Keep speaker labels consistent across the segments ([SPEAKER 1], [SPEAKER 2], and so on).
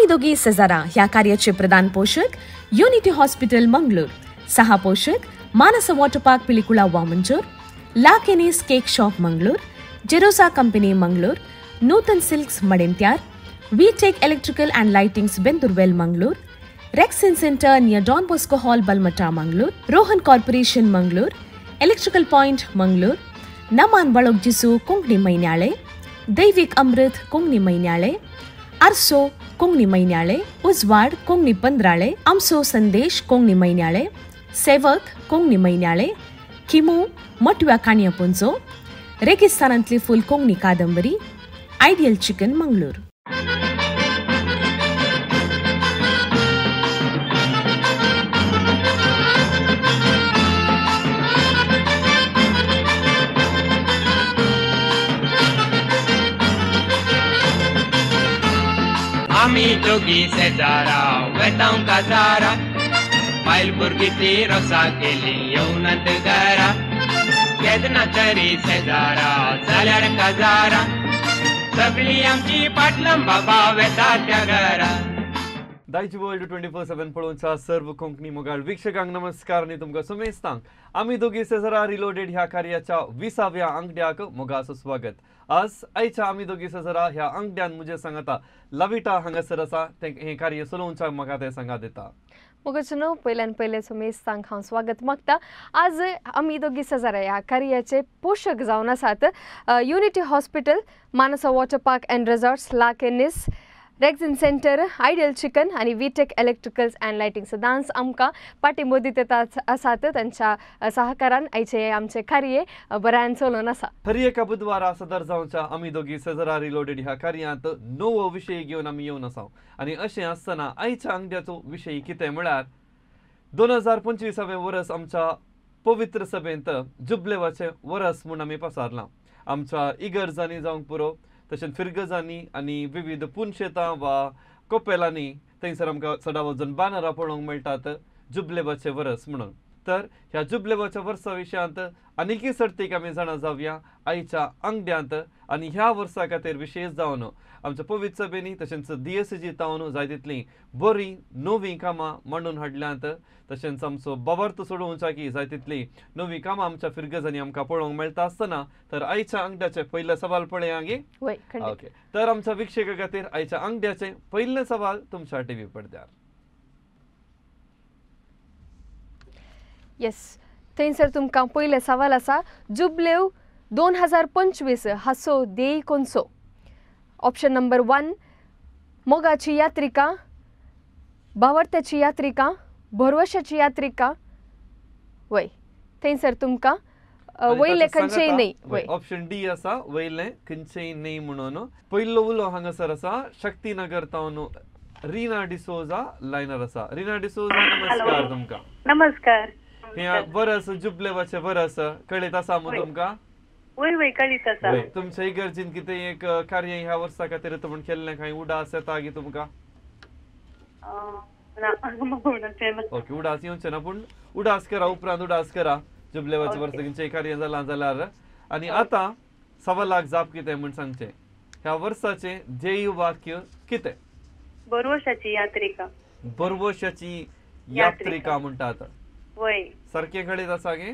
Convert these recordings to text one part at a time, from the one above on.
[SPEAKER 1] आमी दोगी सेजारा ह्या कार्याचे प्रधान पोषक युनिटी हॉस्पिटल मंगळूर, सहा पोषक Manasa water park Pilikula Vamanjoor, La Kenny's cake shop Mangalore, Jerosa company Mangalore, Nutan silks Madantyar, V Tech electrical and lightings Bendoorwell Mangalore, Rexin centre near Don Bosco hall Balmatta Mangalore, Rohan corporation Mangalore, electrical point Mangalore, Naman Balogjisu Konkani Mainyale, Daivik Amrit Konkani Mainyale, Arso Konkani Mainyale, Ujwad Konkani Pandrale, Amso Sandesh Konkani Mainyale, Sevak Konkani Mainyale, Khimu Matव्या काणया पुंजो, रेगिस्तानांतली फूल कोंकणी कादंबरी, ideal chicken Mangalore.
[SPEAKER 2] आमी दोगी सेजारा वेतांव काजारा, बायल भुरगीं ती रोसा केली येवनात घरा, केन्ना तरी सेजारा जाल्यार काजारा, सगळी आमची पाटलां बाबा वेता त्या घरा।
[SPEAKER 3] दायज वर्ल्ड 24/7 पळोवच्या सर्व कोंकणी मोगाळ वीक्षकांक नमस्कार आनी तुमकां सुमेस्तांक आमी दोगी सेजारा रिलोडेड ह्या कार्याच्या 20व्या आंकड्याक मोगाचो स्वागत। आज आयच्या आमी दोगी सेजारा ह्या आंकड्यान म्हजे सांगाता लविटा हांगासर आसा, तें हें कार्य चलोवच्याक म्हाका तें सांगात दिता।
[SPEAKER 4] मोगाचो न्हू पयल्यान पयलें सुमेस्तांक हांव स्वागत मागता। आज आमी दोगी सेजारा ह्या कार्याचे पोशक जावन आसात Unity hospital, Manasa water park and resorts, La Kenny's, Rexin centre, ideal chicken आनी वीटेक इलेक्ट्रिकल्स अँड लायटिंग सदांच आमकां पाठिंबो दित आसात। तांच्या सहकारान आयचे आमचे कार्य बऱ्यान चलोवन आसा।
[SPEAKER 3] हर एका बुधवारा सदर जावच्या आमी दोगी सेजारा रिलोडेड ह्या कार्यांत नवो विशय घेवन आमी येवन आसा आनी अशें आसतना आयच्या आंगड्याचो विशय कितें म्हळ्यार 2025 वर्स आमच्या पवित्र सभेंत जुबलेवाचें वर्स म्हूण आमी पसारलां। आमच्या इगर्जांनी जावंक पुरो, तशेंच फिरगजांनी आनी विविध पुनशेतां वा कोपेलांनी थंयसर आमकां चडा वजन बानरां पळोवंक मेळटात जुबलेवाचें वर्स म्हणून। तर ह्या जुबलेवाच्या वर्सा विशयांत आनीकय सर्तीक आमी जाणा जावया आयच्या आंगड्यांत आनी ह्या वर्सा खातीर विशेश जावन आमच्या पवित्र सभेंनी तशेंच डीएसजी तावन जाय तितलीं बरीं नवीं कामां मांडून हाडल्यांत, तशेंच आमचो बाबार्थ सोडोवच्या की जाय तितलीं नवीं कामां आमच्या फिरगजांनी आमकां पळोवंक मेळटा आसतना तर आयच्या आंगड्याचें पयलें सवाल पळया गे। ओके, तर आमच्या वीक्षका खातीर आयच्या आंगड्याचें पयलें सवाल तुमच्या टीव्ही पडद्यार।
[SPEAKER 4] येस, थंयसर तुमकां पयलें सवाल आसा, जुबलेव 2025 हाचो ध्येय कोणसो? ऑप्शन नंबर 1 मोगाची यात्रिका, भावार्थ्याची यात्रिका, भरवशाची यात्रिका। वय थंयसर तुमकां वयलें खंयचेय न्हय। वय
[SPEAKER 3] ऑप्शन डी आसा वयलें खंयचेय न्हय म्हणून। पयलो उलो हांगासर आसा शक्तीनगर तावन रीना डिसोजा लायनर आसा। रीना डिसोजा नमस्कार तुमकां।
[SPEAKER 5] नमस्कार।
[SPEAKER 3] हे बरस जुबलेवाचें बरस कळीत आसा मू तुमकां?
[SPEAKER 5] वय वय कळीत आसा।
[SPEAKER 3] तुमच्या इगर्जीन कितें एक कार्य ह्या वर्सा खातीर म्हूण केल्लें, कांय उडास येता गी तुमकां? ओके, उडास येवचें ना पूण उडास करा, उपरांत उडास करा जुबलेवाचें वर्स खंयचें कार्य जालां जाल्यार। आनी आतां 1.25 लाख जाप कितें म्हूण सांगचें, ह्या वर्साचें ध्येय वाक्य कितें?
[SPEAKER 5] बरवशाची यात्रिका।
[SPEAKER 3] बरवशाची यात्रिका म्हणटात।
[SPEAKER 5] वय
[SPEAKER 3] सारकें कळीत आसा गे?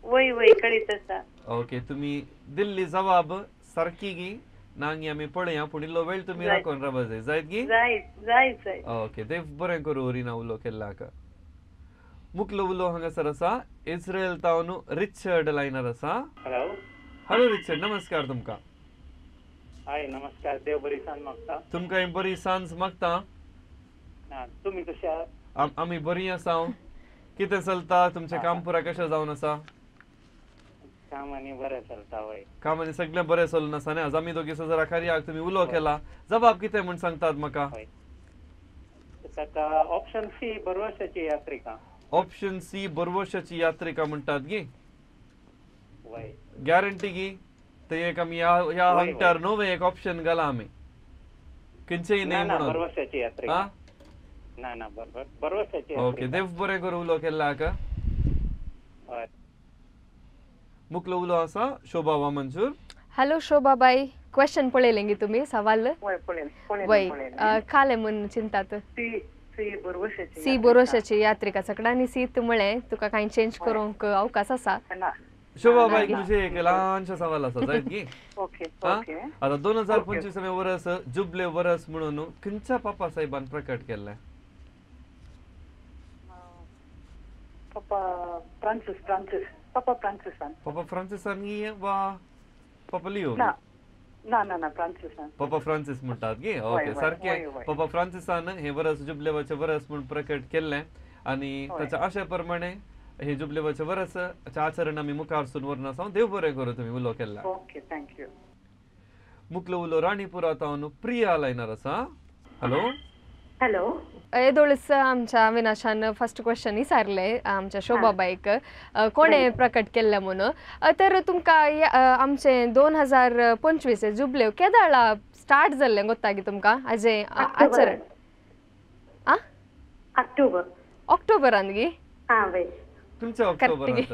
[SPEAKER 5] वय वय कळीत आसा।
[SPEAKER 3] ओके, तुमी दिल्ली जवाब सारकी गी नांगी आमी पळया, पूण इल्लो वेळ तुमी राखून रावपा जाय, जायत गी?
[SPEAKER 5] जायत जायत।
[SPEAKER 3] ओके, देव बरें करूं रिना उलो केल्ल्याक। मुखलो उलो हांगासर आसा इस्रायल तावन रिचर्ड लायनर आसा।
[SPEAKER 6] हॅलो।
[SPEAKER 3] हॅलो रिचर्ड, नमस्कार तुमकां।
[SPEAKER 6] हाय नमस्कार, देव बरी सांज मागता।
[SPEAKER 3] तुमकां बरी सांज मागता।
[SPEAKER 6] तुमी कशे आहात?
[SPEAKER 3] आमी बरी आसा। कितें चलता तुमचें काम पुरा कशें जावन आसा?
[SPEAKER 6] काम आनी बरें चलता। वय
[SPEAKER 3] काम आनी सगळें बरें चलून आसा न्ही? आज आमी दोगी सेजारा कार्याक तुमी उलो केला, जबाब कितें म्हूण सांगतात म्हाका?
[SPEAKER 6] ताका ऑप्शन सी बरवशाची यात्रिका।
[SPEAKER 3] ऑप्शन सी बरवशाची यात्रिका म्हणटात गी?
[SPEAKER 6] वय
[SPEAKER 3] गॅरंटी गी? ते एक आमी ह्या आंगट्यार नवें एक ऑप्शन घाला आमी, खंयचेय न्हय म्हणून।
[SPEAKER 6] बरवशाची यात्रिका ना ना बरोबर बरवशाची।
[SPEAKER 3] ओके, देव बरें करूं उलो केल्ल्याक। मुखलो उलो आसा शोभा वामनजूर।
[SPEAKER 4] हॅलो शोभाबाई, क्वेश्चन पळयलें गी तुमी सवाल? वय, काले म्हूण चिंतात सी बोरोशाची यात्रिका सगळं आनी सीत म्हळें तुका कांय चेंज करूंक अवकाश आसा.
[SPEAKER 3] शोभाबाई, तुझे एक ल्हानशें सवाल आसा जायत गी? आतां 2025 वर्स जुबले वर्स म्हणून खंयच्या पापा साहेबान प्रकट केल्लें?
[SPEAKER 7] पापा फ्रांसीस. फ्रांसीस पापा फ्रांसिसान.
[SPEAKER 3] पापा फ्रांसिसान वा पापा लियो?
[SPEAKER 7] ना ना ना ना, फ्रांसिसान.
[SPEAKER 3] पापा फ्रांसीस म्हणटात गी? ओके, सारकें. पापा फ्रांसिसान हे वर्स जुबलेवाचें वर्स म्हूण प्रकट केल्लें आनी ताच्या आशा प्रमाणे हे जुबलेवाचें वर्स आचरण आमी मुखार सून व्हरून आसा. देव बरें करूं तुमी उलो केल्ला.
[SPEAKER 7] Okay, thank you.
[SPEAKER 3] मुखलो उलो राणीपुरा तावन प्रिया लायनार आसा. हॅलो.
[SPEAKER 5] हॅलो.
[SPEAKER 4] येदोळच आमच्या अविनाशान फर्स्ट क्वेश्चन विचारले आमच्या शोभाबाईक, कोणे प्रकट केल्लें म्हणून. तर तुमकां आमचे 2025 जुबले केदाळा स्टार्ट जाल्लें गोत्ता गी तुमकां हाजें आचरण? आ,
[SPEAKER 5] ऑक्टोबर.
[SPEAKER 4] ऑक्टोबरान गी?
[SPEAKER 3] खंयच्या ऑक्टोबरांत?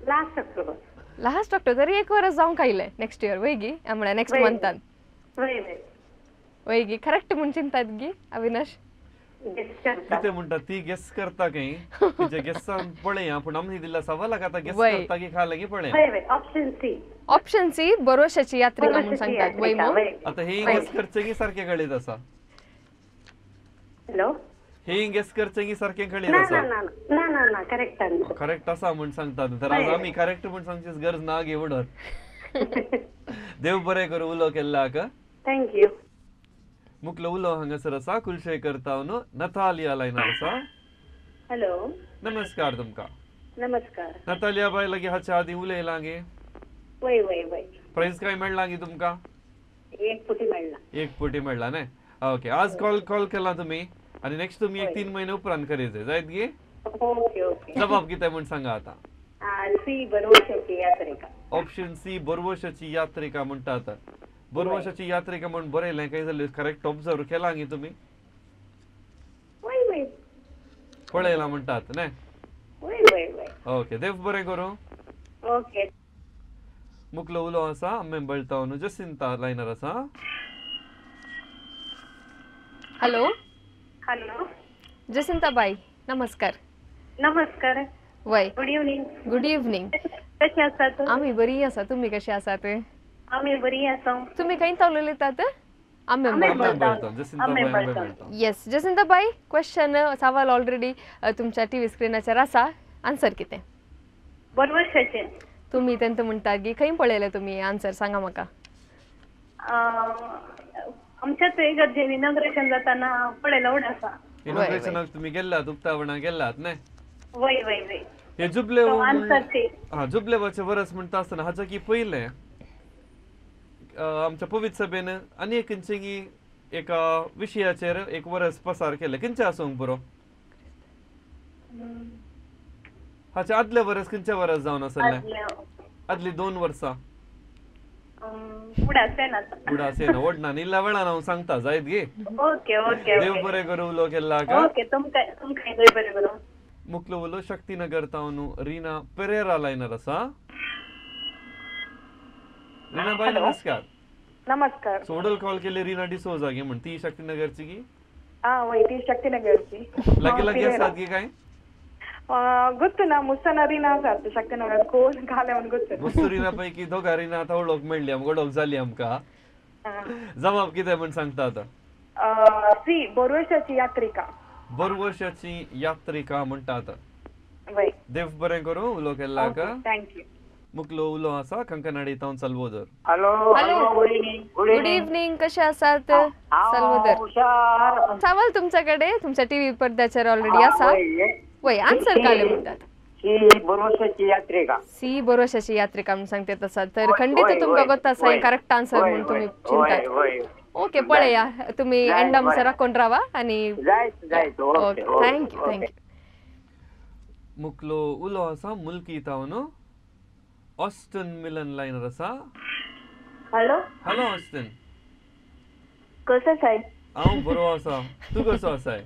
[SPEAKER 5] Last October.
[SPEAKER 4] Last October, एक वर्स जावंक आयलें नेक्स्ट इयर वय गी, म्हळ्यार नेक्स्ट मंथान वय गी? करेक्ट म्हूण चिंतात गी अविनाश?
[SPEAKER 3] कितें म्हणटा ती गेस करता खंय, तिच्या गेसान पळया, पूण आमी दिल्ल्या सवालाक आतां गेस करता की खाला की पळया.
[SPEAKER 5] Option C.
[SPEAKER 4] ऑप्शन सी बरोशाची यात्रिका म्हूण सांगतात वय मो?
[SPEAKER 3] आतां हे गेस करचें की सारकें कळीत आसा?
[SPEAKER 5] हॅलो,
[SPEAKER 3] हे गेस करचें की सारकें कळीत आसा?
[SPEAKER 5] ना ना ना ना, करेक्ट आन्सर.
[SPEAKER 3] करेक्ट आसा म्हूण सांगतात तर आज आमी करेक्ट म्हूण सांगचीच गरज ना गे म्हणून. देव बरें करूं उलो केल्ल्याक.
[SPEAKER 5] Thank you.
[SPEAKER 3] मुखलो उलो हांगासर आसा कुलशेखर तावन नतालिया लायनार आसा.
[SPEAKER 5] हॅलो,
[SPEAKER 3] नमस्कार तुमकां.
[SPEAKER 5] नमस्कार.
[SPEAKER 3] नतालिया बाय लागीं हाच्या आदीं उलयलां गे?
[SPEAKER 5] वय वय वय.
[SPEAKER 3] प्रायज काय मेळ्ळां गे तुमकां?
[SPEAKER 5] एक पुटी मेळ्ळा.
[SPEAKER 3] एक पुटी मेळ्ळा न्ही? ओके, आज कॉल कॉल केला तुमी आनी नेक्स्ट तुमी एक 3 म्हयने उपरांत करीत जायत गे?
[SPEAKER 5] Okay okay.
[SPEAKER 3] जबाब कितें म्हूण सांगा आतां.
[SPEAKER 5] सी बरोवशाची यात्रिका.
[SPEAKER 3] ऑप्शन सी बरोवशाची यात्रिका म्हणटात. बरोवशाची यात्रिका म्हूण बरयलें काय जालें करेक्ट ऑब्जर्व केलां गी तुमी?
[SPEAKER 5] वय वय.
[SPEAKER 3] पळयलां म्हणटात न्ही?
[SPEAKER 5] वय वय वय.
[SPEAKER 3] ओके, देव बरें करूं.
[SPEAKER 5] ओके.
[SPEAKER 3] मुखलो उलो आसा आंबेंबळ तावन जसिंता लायनार आसा.
[SPEAKER 4] हॅलो.
[SPEAKER 5] हॅलो
[SPEAKER 4] जसिंता बाई, नमस्कार.
[SPEAKER 5] नमस्कार.
[SPEAKER 4] वय,
[SPEAKER 5] गुड इव्हनिंग.
[SPEAKER 4] Good evening.
[SPEAKER 5] कशी आसात?
[SPEAKER 4] आमी बरी आसा, तुमी कशी आसात?
[SPEAKER 5] आमी बरी आसा.
[SPEAKER 4] तुमी खंय तावन उलयतात?
[SPEAKER 3] आंबेंबळ.
[SPEAKER 4] येस जसिंता बाई, क्वेश्चन सवाल ऑलरेडी तुमच्या टीव्ही स्क्रिनाचेर आसा, आन्सर कितें?
[SPEAKER 5] बरोवशाचें.
[SPEAKER 4] तुमी तेंत म्हणटात गी, खंय पळयलें तुमी आन्सर सांगा म्हाका.
[SPEAKER 5] आमच्या थंय गरजेन इनॉग्रेशन जाताना पळयलो व्हड आसा.
[SPEAKER 3] इनॉग्रेशनाक तुमी गेल्लात, उक्तावणाक गेल्लात न्ही?
[SPEAKER 5] वय वय वय.
[SPEAKER 3] हे जुबले हा जुबलेवाचें वरस म्हणटा आसतना हाच्या की पयलें आमच्या पवित्र सभेन आनी एक खंयची एका विशयाचेर एक वरस पसार केलें, खंयचें आसूंक पुरो? हाच्या आदले वरस खंयचें वरस जावन आसलें? आदली 2 वर्सां. उडास येना ओडना इल्ल्या वेळान हांव सांगता जायत गे?
[SPEAKER 5] Okay okay.
[SPEAKER 3] देव बरें करूं उलो केल्ला.
[SPEAKER 5] ओके, तुमकां देव बरें करूं.
[SPEAKER 3] मुखलो उलो शक्तीनगर तावन रीना पेरेरा लायनार आसा. रीना बाय नमस्कार.
[SPEAKER 7] नमस्कार.
[SPEAKER 3] सोडल कॉल केले रीना डिसोजा गे म्हण, ती शक्तीनगरची गी?
[SPEAKER 7] हा वय, ती शक्तीनगरची.
[SPEAKER 3] लागी लागी आसात गे काय?
[SPEAKER 7] ಗೊತ್ತು ನಾ ಮುಸ್ತನ रीना आसात शक्तीनगर कोण घाले म्हणून ಗೊತ್ತು.
[SPEAKER 3] मुस्तू रीना पैकी दोगा रीना आतां वळख मेळ्ळी आमकां, वळख जाली आमकां. जबाब कितें म्हण सांगता आतां?
[SPEAKER 7] सी बोरवशाची यात्रिका.
[SPEAKER 3] बोरवशाची यात्रिका म्हणटा आतां.
[SPEAKER 7] वय.
[SPEAKER 3] देव बरें करूं उलो केल्लाक.
[SPEAKER 7] Thank you.
[SPEAKER 3] मुखलो उलो आसा कंकनाडी तावन साल्वोदर.
[SPEAKER 6] हॅलो.
[SPEAKER 4] गुड इव्हनिंग, कशे आसात साल्वोदर? सवाल तुमच्याकडे तुमच्या टीव्ही पडद्याचेर ऑलरेडी आसा. वय, आन्सर काले म्हणटात?
[SPEAKER 6] सी बोरवशाची यात्रिका.
[SPEAKER 4] सी बोरवशाची यात्रिका म्हणून सांगते तसा, तर खंडित तुमकां गोत्ता आसा करेक्ट आन्सर म्हणून तुमी चिंतात. ओके, पळया तुमी एंडा म्हणसर राखून रावा आनी. Okay, thank you thank you.
[SPEAKER 3] मुखलो उलो आसा मुल्की तावन ऑस्टन मिलन लायनर आसा.
[SPEAKER 5] हॅलो.
[SPEAKER 3] हॅलो ऑस्टन,
[SPEAKER 5] कसो आसाय?
[SPEAKER 3] हांव बरो आसा, तूं कसो आसाय?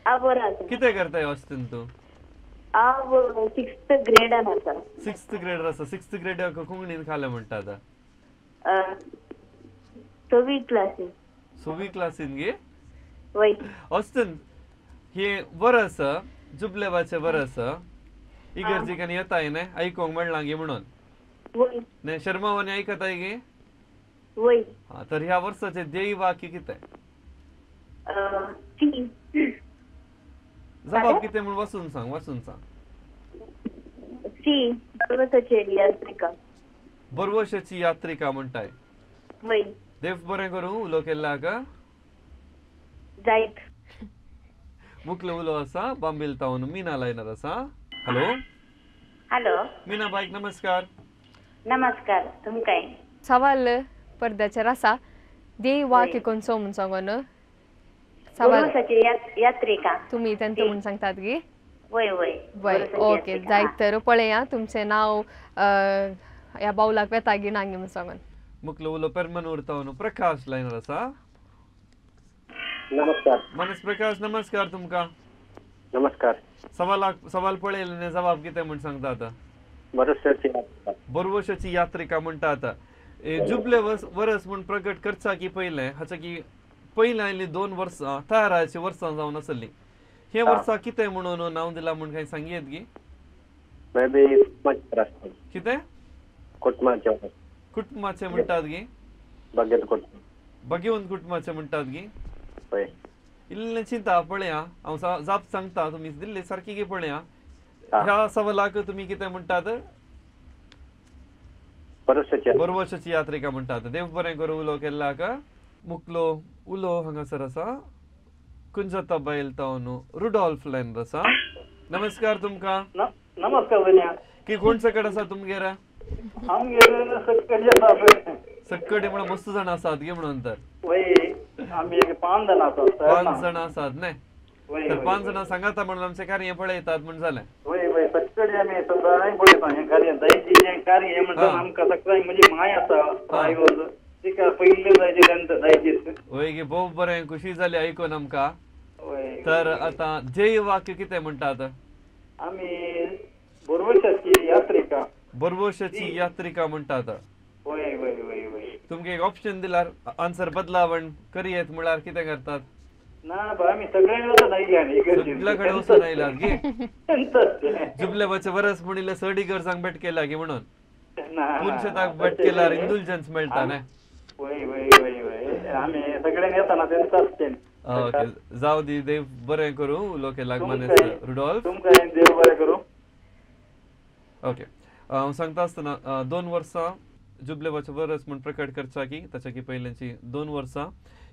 [SPEAKER 5] हांव बरो आसा.
[SPEAKER 3] कितें करताय ऑस्टन तूं?
[SPEAKER 5] हांव सिक्स्थ ग्रेडान आसा.
[SPEAKER 3] सिक्स्थ ग्रेडर आसा. सिक्स्थ ग्रेडाक कोंकणीन खालें म्हणटा आतां?
[SPEAKER 5] सवी क्लासीन.
[SPEAKER 3] सवी क्लासीन गे?
[SPEAKER 5] वय.
[SPEAKER 3] ऑस्टन हे वरस जुबलेवाचें वरस इगर्जीक येताय न्ही आयकोंक मेळ्ळां गे म्हणून?
[SPEAKER 5] वय.
[SPEAKER 3] न्ही शर्मावानी आयकताय गे?
[SPEAKER 5] वय.
[SPEAKER 3] हा, तर ह्या वर्साचें ध्येय वाक्य कितें?
[SPEAKER 5] सी.
[SPEAKER 3] जबाब कितें म्हूण वाचून सांग, वाचून सांग.
[SPEAKER 5] सी, बरवसाची यात्रिका.
[SPEAKER 3] बरवशाची यात्रिका म्हणटाय.
[SPEAKER 5] वय.
[SPEAKER 3] देव बरें करूं उलो केल्ला का?
[SPEAKER 5] जायत.
[SPEAKER 3] मुखलो उलो आसा बांबील तावन मीना लायनर आसा. हॅलो.
[SPEAKER 8] हॅलो
[SPEAKER 3] मीना बायक नमस्कार.
[SPEAKER 8] नमस्कार तुमकां.
[SPEAKER 4] सवाल पडद्याचेर आसा, ध्येय वाक्य कोणचो म्हूण सांगून सवाल.
[SPEAKER 8] यात्रिका
[SPEAKER 4] तुमी तेंचो म्हूण सांगतात गी?
[SPEAKER 8] वय वय
[SPEAKER 4] वय. ओके, जायत तर पळया तुमचें नांव ह्या बावलाक वेता गी ना गी म्हूण सांगून.
[SPEAKER 3] मुखलो उलो पेरमनूर तावन प्रकाश लायनर आसा.
[SPEAKER 6] नमस्कार
[SPEAKER 3] मनस प्रकाश, नमस्कार तुमकां.
[SPEAKER 6] नमस्कार.
[SPEAKER 3] सवालाक सवाल पळयलें जबाब कितें म्हूण सांगता आतां?
[SPEAKER 6] बरवशाची यात्रिका.
[SPEAKER 3] बरवशाची यात्रिका म्हणटा आतां. जुबले वरस म्हूण प्रकट करचा की पयलें हाच्या की पयलीं आयलीं 2 वर्सां तयाराची वर्सां जावन आसलीं, हे वर्सा कितें म्हणून नांव दिलां म्हूण कांय सांगयेत गी? कितें?
[SPEAKER 6] कुटुंबाचें.
[SPEAKER 3] कुटुंबाचें म्हणटात गी? भाग्यवंत कुटुंबाचें म्हणटात गी? इल्लें चिंता पळया, हांव जाप सांगता, तुमी दिल्ली सारकी गी पळया. ह्या सवालाक तुमी कितें म्हणटात? बरवशाची यात्रिका म्हणटात. देव बरें करूं उलो केल्लाक. मुखलो उलो हांगासर आसा कुंजता बायल तावन रुडॉल्फ लायनर आसा. नमस्कार तुमकां.
[SPEAKER 6] नमस्कार भयण्या.
[SPEAKER 3] की कोण सकट आसा तुमगेर?
[SPEAKER 6] आमगेर सक्कडी आसा.
[SPEAKER 3] सक्कडी म्हणून मस्त जाण आसात गे म्हणून तर?
[SPEAKER 6] वय, आमी एक 5 जाणां आसात.
[SPEAKER 3] 5 जाणां आसात न्ही? तर 5 जाणां सांगाता म्हणून आमचें कार्य पळयतात म्हूण जालें.
[SPEAKER 6] वय वय, सक्कडी आमी सदांय पळयता हें कार्य. दायजी हें कार्य म्हणटा आमकां सगळ्यांक म्हणजे माय आसा आयवज तिका पयलें जायचे तेंच दायजीच.
[SPEAKER 3] वय गे, भोव बरें, खुशी जाली आयकून आमकां. तर आतां ध्येय वाक्य कितें म्हणटात?
[SPEAKER 6] आमी बरवशाची यात्रिका.
[SPEAKER 3] बरवशाची यात्रिका म्हणटात.
[SPEAKER 6] वय वय वय वय.
[SPEAKER 3] तुमकां एक ऑप्शन दिल्यार आन्सर बदलावण करयेत म्हळ्यार कितें करतात?
[SPEAKER 6] ना बा, आमी सगळ्यांक वचून आयल्या.
[SPEAKER 3] सगळ्या कडेन वचून आयल्यात गे? जुबलेवाचें वरस म्हणिल्लें चड इगर्जांक भेट केल्या गे म्हणून? पुनशेताक भेट केल्यार इंडुलजन्स मेळटा न्ही?
[SPEAKER 6] वय वय वय वय, आमी सगळ्यांक येताना तेंचाच तें.
[SPEAKER 3] ओके, जावं दी, देव बरें करूं उलो केलाक मानेस्त रुडॉल्फ.
[SPEAKER 6] तुमकां देव बरें करूं.
[SPEAKER 3] ओके, हांव सांगता आसतना 2 वर्सां जुबलेवाचें वरस म्हूण प्रकट करच्या की ताच्या की पयलींची 2 वर्सां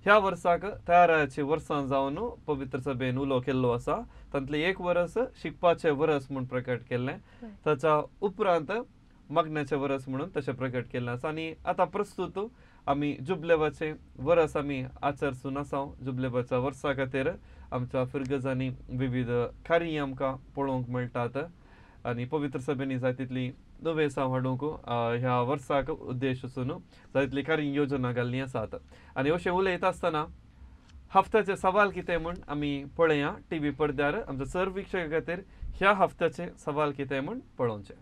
[SPEAKER 3] ह्या वर्साक तयाराची वर्सां जावन पवित्र सभेन उलो केल्लो आसा. तातूंतलें 1 वरस शिकपाचें वरस म्हूण प्रकट केल्लें, ताच्या उपरांत मागण्याचें वरस म्हणून तशें प्रकट केल्लें आसा. आनी आतां प्रस्तूत आमी जुबलेवाचें वरस आमी आचरसून आसा. जुबलेवाच्या वर्सा खातीर आमच्या फिरगजांनी विविध कार्य आमकां पळोवंक मेळटात आनी पवित्र सभेंनी जाय तितली नवेसांव हाडूंक ह्या वर्साक उद्देश आसून जाय तितली कार्य योजना घाल्ली आसात. आनी अशें उलयता आसतना हफ्त्याचे सवाल कितें म्हूण आमी पळया टीव्ही पडद्यार. आमच्या सर वीक्षकां खातीर ह्या हफ्त्याचे सवाल कितें म्हूण पळोवचें.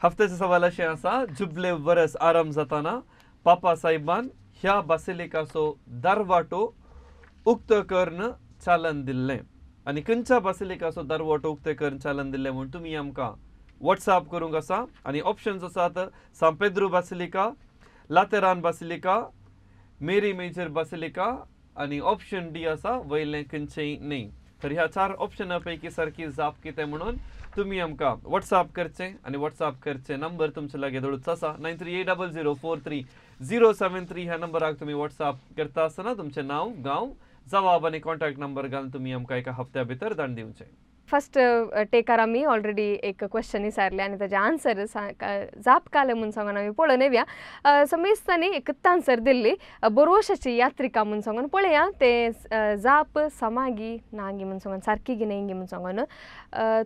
[SPEAKER 3] हफ्त्याचे सवाल अशें आसा, जुबले वरस आरंभ जाताना पापा साहेबान ह्या बासिलिकाचो दरवाटो उक्तो करून चालन दिल्लें. आनी खंयच्या बासिलिकाचो दरवाटो उक्ते करून चालन दिल्लें म्हूण तुमी आमकां वॉट्सएप करूंक आसा. आनी ऑप्शन्स आसात San Pedro basilica, Lateran basilica, Mary Major basilica आनी ऑप्शन डी आसा वयलें खंयचेंय न्ही. तर ह्या 4 ऑप्शना पैकी सारकी जाप कितें म्हणून तुमी आमकां वॉट्सएप करचें. आनी वॉट्सएप करचें नंबर तुमचे लागीं दवरूच आसा 9380043073. ह्या नंबराक तुमी वॉट्सएप करता आसतना तुमचें नांव, गांव, जवाब आनी कॉन्टॅक्ट नंबर घालून तुमी आमकां एका हप्त्या भितर धाडून दिवचें.
[SPEAKER 4] फर्स्ट टेकार आमी ऑलरेडी एक क्वेश्चन विचारलें आनी ताजें आन्सर जाप कालें म्हूण सांगून आमी पळोवन येवया. समेस्तांनी एकूच आन्सर दिल्ली, बरोवशाची यात्रिका म्हूण सांगून. पळया तें जाप समागी नागी म्हूण सांगून, सारकी गी न्हय गी म्हूण सांगून.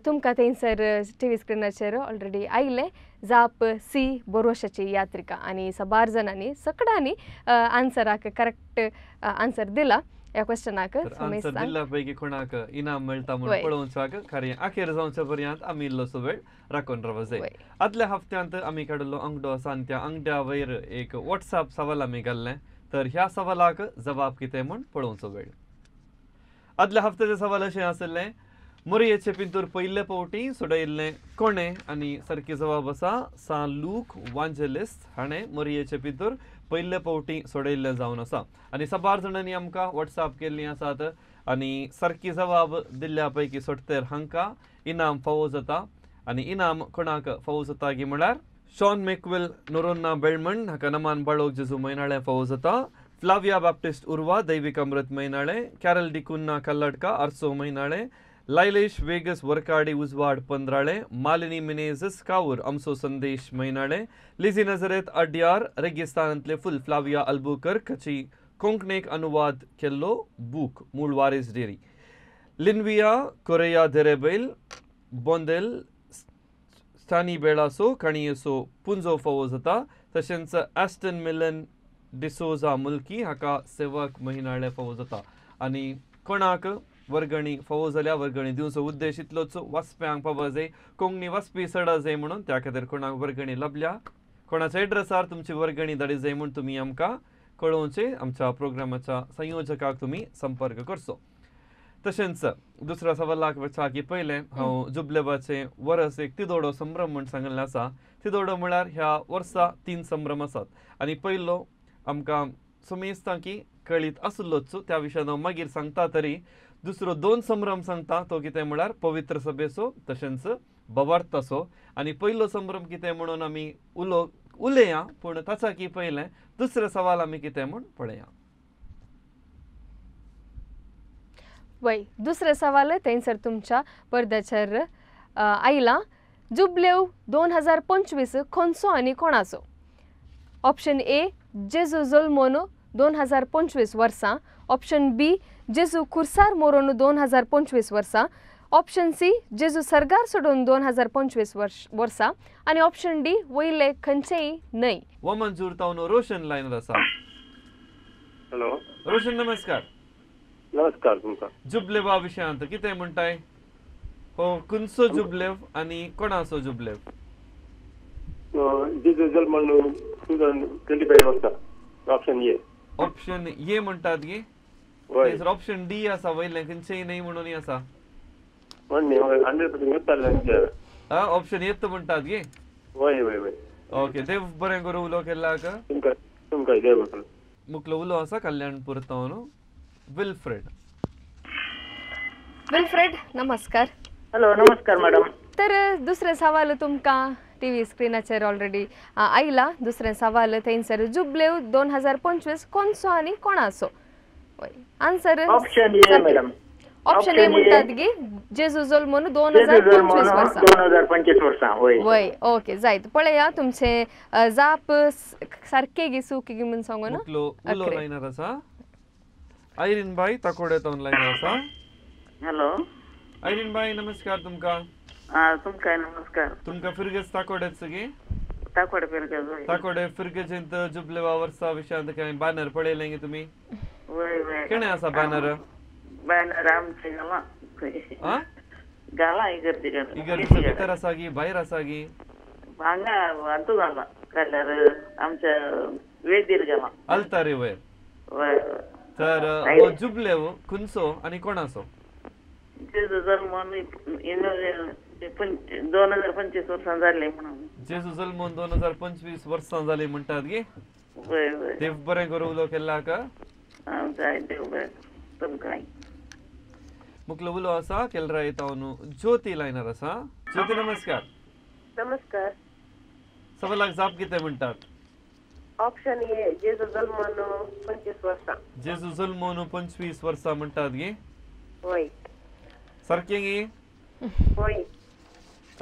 [SPEAKER 4] तुमकां थंयसर टीव्ही स्क्रिनाचेर ऑलरेडी आयिल्लें जाप सी, बरोवशाची यात्रिका. आनी साबार जाणांनी सकडांनी आन्सराक करेक्ट आन्सर दिला. ह्या क्वेश्चनाक
[SPEAKER 3] आन्सर दिल्ल्या पैकी कोणाक इनाम मेळटा म्हूण पळोवच्याक कार्य अखेर जावच्या पर्यंत आमी इल्लोसो वेळ राखून रावंक जाय. आदल्या हप्त्यांत आमी काडिल्लो अंगडो आसा आनी त्या अंगड्या वयर एक वॉट्सएप सवाल आमी घाल्लें तर ह्या सवालाक जबाब कितें म्हूण पळोवचो वेळ. आदल्या हप्त्याचें सवाल अशें आशिल्लें मोरयेचे पिंतूर पयले फावटी सोडयल्लें कोणें आनी सारकी जबाब आसा सान लूक वांजेलिस्ट हाणें मोरयेचे पिंतूर पयले फावटी सोडयल्लें जावन आसा. आनी साबार जाणांनी आमकां वॉट्सएप केल्लीं आसात आनी सारकी जबाब दिल्ल्या पैकी सोडतेर हांकां इनाम फावो जाता. आनी इनाम कोणाक फावो जाता की म्हळ्यार शॉन मेकवेल नोरोन्ना बेळमण हाका नमान बाळोक जेजू म्हयनाळें फावो जाता. फ्लाविया बाप्टिस्ट उर्वा दैवीक अमृत म्हयनाळें, कॅरल डिकुन्ना कल्लडका आरसो म्हयनाळें, लायलेश वेगस वरकाडी उजवाड पंद्राळे, मालिनी मिनेझस कावूर आमचो संदेश म्हयनाळे, लिझी नजरेत अड्यार रेगिस्तानांतले फुल फ्लाविया अल्बुकर्क हाची कोंकणीक अनुवाद केल्लो बूक मूळ वारीस डेरी, लिनविया कोरेया देरेबैल बोंदेल स्टानी बेळासो काणयेचो पुंजो फावो जाता. तशेंच ॲस्टन मिलन डिसोजा मुल्की हाका सेवक म्हयनाळे फावो जाता. आनी कोणाक वर्गणी फावो जाल्या वर्गणी दिवचो उद्देश इतलोच वाचप्यांक पावो जाय, कोंकणी वाचपी चड जाय म्हणून त्या खातीर कोणाक वर्गणी लाभल्या कोणाच्या एड्रेसार तुमची वर्गणी धाडी जाय म्हूण तुमी आमकां कळोवचें. आमच्या प्रोग्रामाच्या संयोजकाक तुमी संपर्क करचो. तशेंच दुसऱ्या सवालाक वचच्या की पयलें हांव जुबलेबाचें वरस एक तिदोडो संभ्रम म्हूण सांगिल्लें आसा. तिदोडो म्हळ्यार ह्या वर्सा 3 संभ्रम आसात आनी पयलो आमकां समेस्तां की कळीत आसलोच त्या विशयान हांव मागीर सांगता तरी दुसरो 2 संभ्रम सांगता तो कितें म्हळ्यार पवित्र सभेचो तशेंच बवार्थाचो. आनी पयलो संभ्रम कितें म्हणून आमी उलया पूण ताच्या की पयलें दुसरें सवाल आमी कितें म्हूण पळया.
[SPEAKER 4] वय दुसरें सवाल थंयसर तुमच्या पडद्याचेर आयलां. जुबलेव 2025 खंयचो आनी कोणाचो? ऑप्शन ए जेजू जल्मोन 2025 वर्सां, ऑप्शन बी जेजू खुर्सार मोरोन 2025 वर्सां, ऑप्शन सी जेजू सरगार सोडून 2025 वर्सां आनी ऑप्शन डी वयले खंयचेय न्हय.
[SPEAKER 3] वमंजूर तावन रोशन लायनर आसा.
[SPEAKER 9] हॅलो
[SPEAKER 3] रोशन, नमस्कार.
[SPEAKER 9] नमस्कार तुमकां.
[SPEAKER 3] जुबलेवा विशयांत कितें म्हणटाय? हो खंयचो जुबलेव आनी कोणाचो जुबलेव?
[SPEAKER 9] जेजू जल्मोन 2025 वर्सां, ऑप्शन ए.
[SPEAKER 3] ऑप्शन ए म्हणटात की थंयसर ऑप्शन डी आसा वयलें खंयचेय न्हय म्हणून आसा. ऑप्शन येत म्हणटात गे?
[SPEAKER 9] वय वय वय.
[SPEAKER 3] ओके, देव बरें करूं उलो केल्ल्याक.
[SPEAKER 9] तुमकां देव बरें.
[SPEAKER 3] मुखलो उलो आसा कल्याणपूर तावन विल्फ्रेड.
[SPEAKER 4] विल्फ्रेड नमस्कार.
[SPEAKER 10] हॅलो नमस्कार मॅडम.
[SPEAKER 4] तर दुसरें सवाल तुमकां टीव्ही स्क्रीनाचेर ऑलरेडी आयला. दुसरें सवाल थंयसर जुबलेव 2025 कोणचो आनी कोणाचो? Answer
[SPEAKER 10] option A madam.
[SPEAKER 4] Option A म्हणटात गी जेजू जल्मोन 2025 वर्सां.
[SPEAKER 10] 2025 वर्सां वय
[SPEAKER 4] वय. ओके जायत पळया तुमचे जाप सारके गी चूक गी म्हूण सांगू ना.
[SPEAKER 3] उलो लायनार आसा आयरीन बाय ताकोडे तावन लायनार आसा.
[SPEAKER 10] हॅलो
[SPEAKER 3] आयरीन बाय नमस्कार तुमकां.
[SPEAKER 10] तुमकां नमस्कार.
[SPEAKER 3] तुमकां फिरगेज ताकोडेच गे?
[SPEAKER 10] ताकोडे फिरगेज.
[SPEAKER 3] ताकोडे फिरगेजेंत जुबलेवा वर्सा विशयांत कांय बॅनर पळयलें गे तुमी?
[SPEAKER 10] वय वय.
[SPEAKER 3] केणें आसा बॅनर?
[SPEAKER 10] बॅनर आमचें घालां घालां इगर्जे
[SPEAKER 3] इगर्जेच्या भितर आसा गी भायर आसा गी?
[SPEAKER 10] हांगा हातूं घालां काल्यार आमच्या वेदीर घालां
[SPEAKER 3] अल्तारी वयर.
[SPEAKER 10] वय.
[SPEAKER 3] तर हो जुबलेव खंयचो आनी कोणाचो?
[SPEAKER 10] जेजू जल्मोन 2025 वर्सां जालीं म्हणून.
[SPEAKER 3] जेजू जल्मोन 2025 वर्सां जालीं म्हणटात गे?
[SPEAKER 10] वय वय.
[SPEAKER 3] देव बरें करूं उलो केल्ल्याक.
[SPEAKER 10] जाय देव बरें तुमकां.
[SPEAKER 3] मुखलो उलो आसा केलराय तावन ज्योती लायनर आसा. ज्योती नमस्कार.
[SPEAKER 7] नमस्कार.
[SPEAKER 3] सवालाक जाप कितें म्हणटात?
[SPEAKER 7] ऑप्शन ए जेजू जल्मोन 25 वर्सां.
[SPEAKER 3] जेजू जल्मोन 25 वर्सां म्हणटात गे?
[SPEAKER 7] वय.
[SPEAKER 3] सारकें गे?
[SPEAKER 7] वय.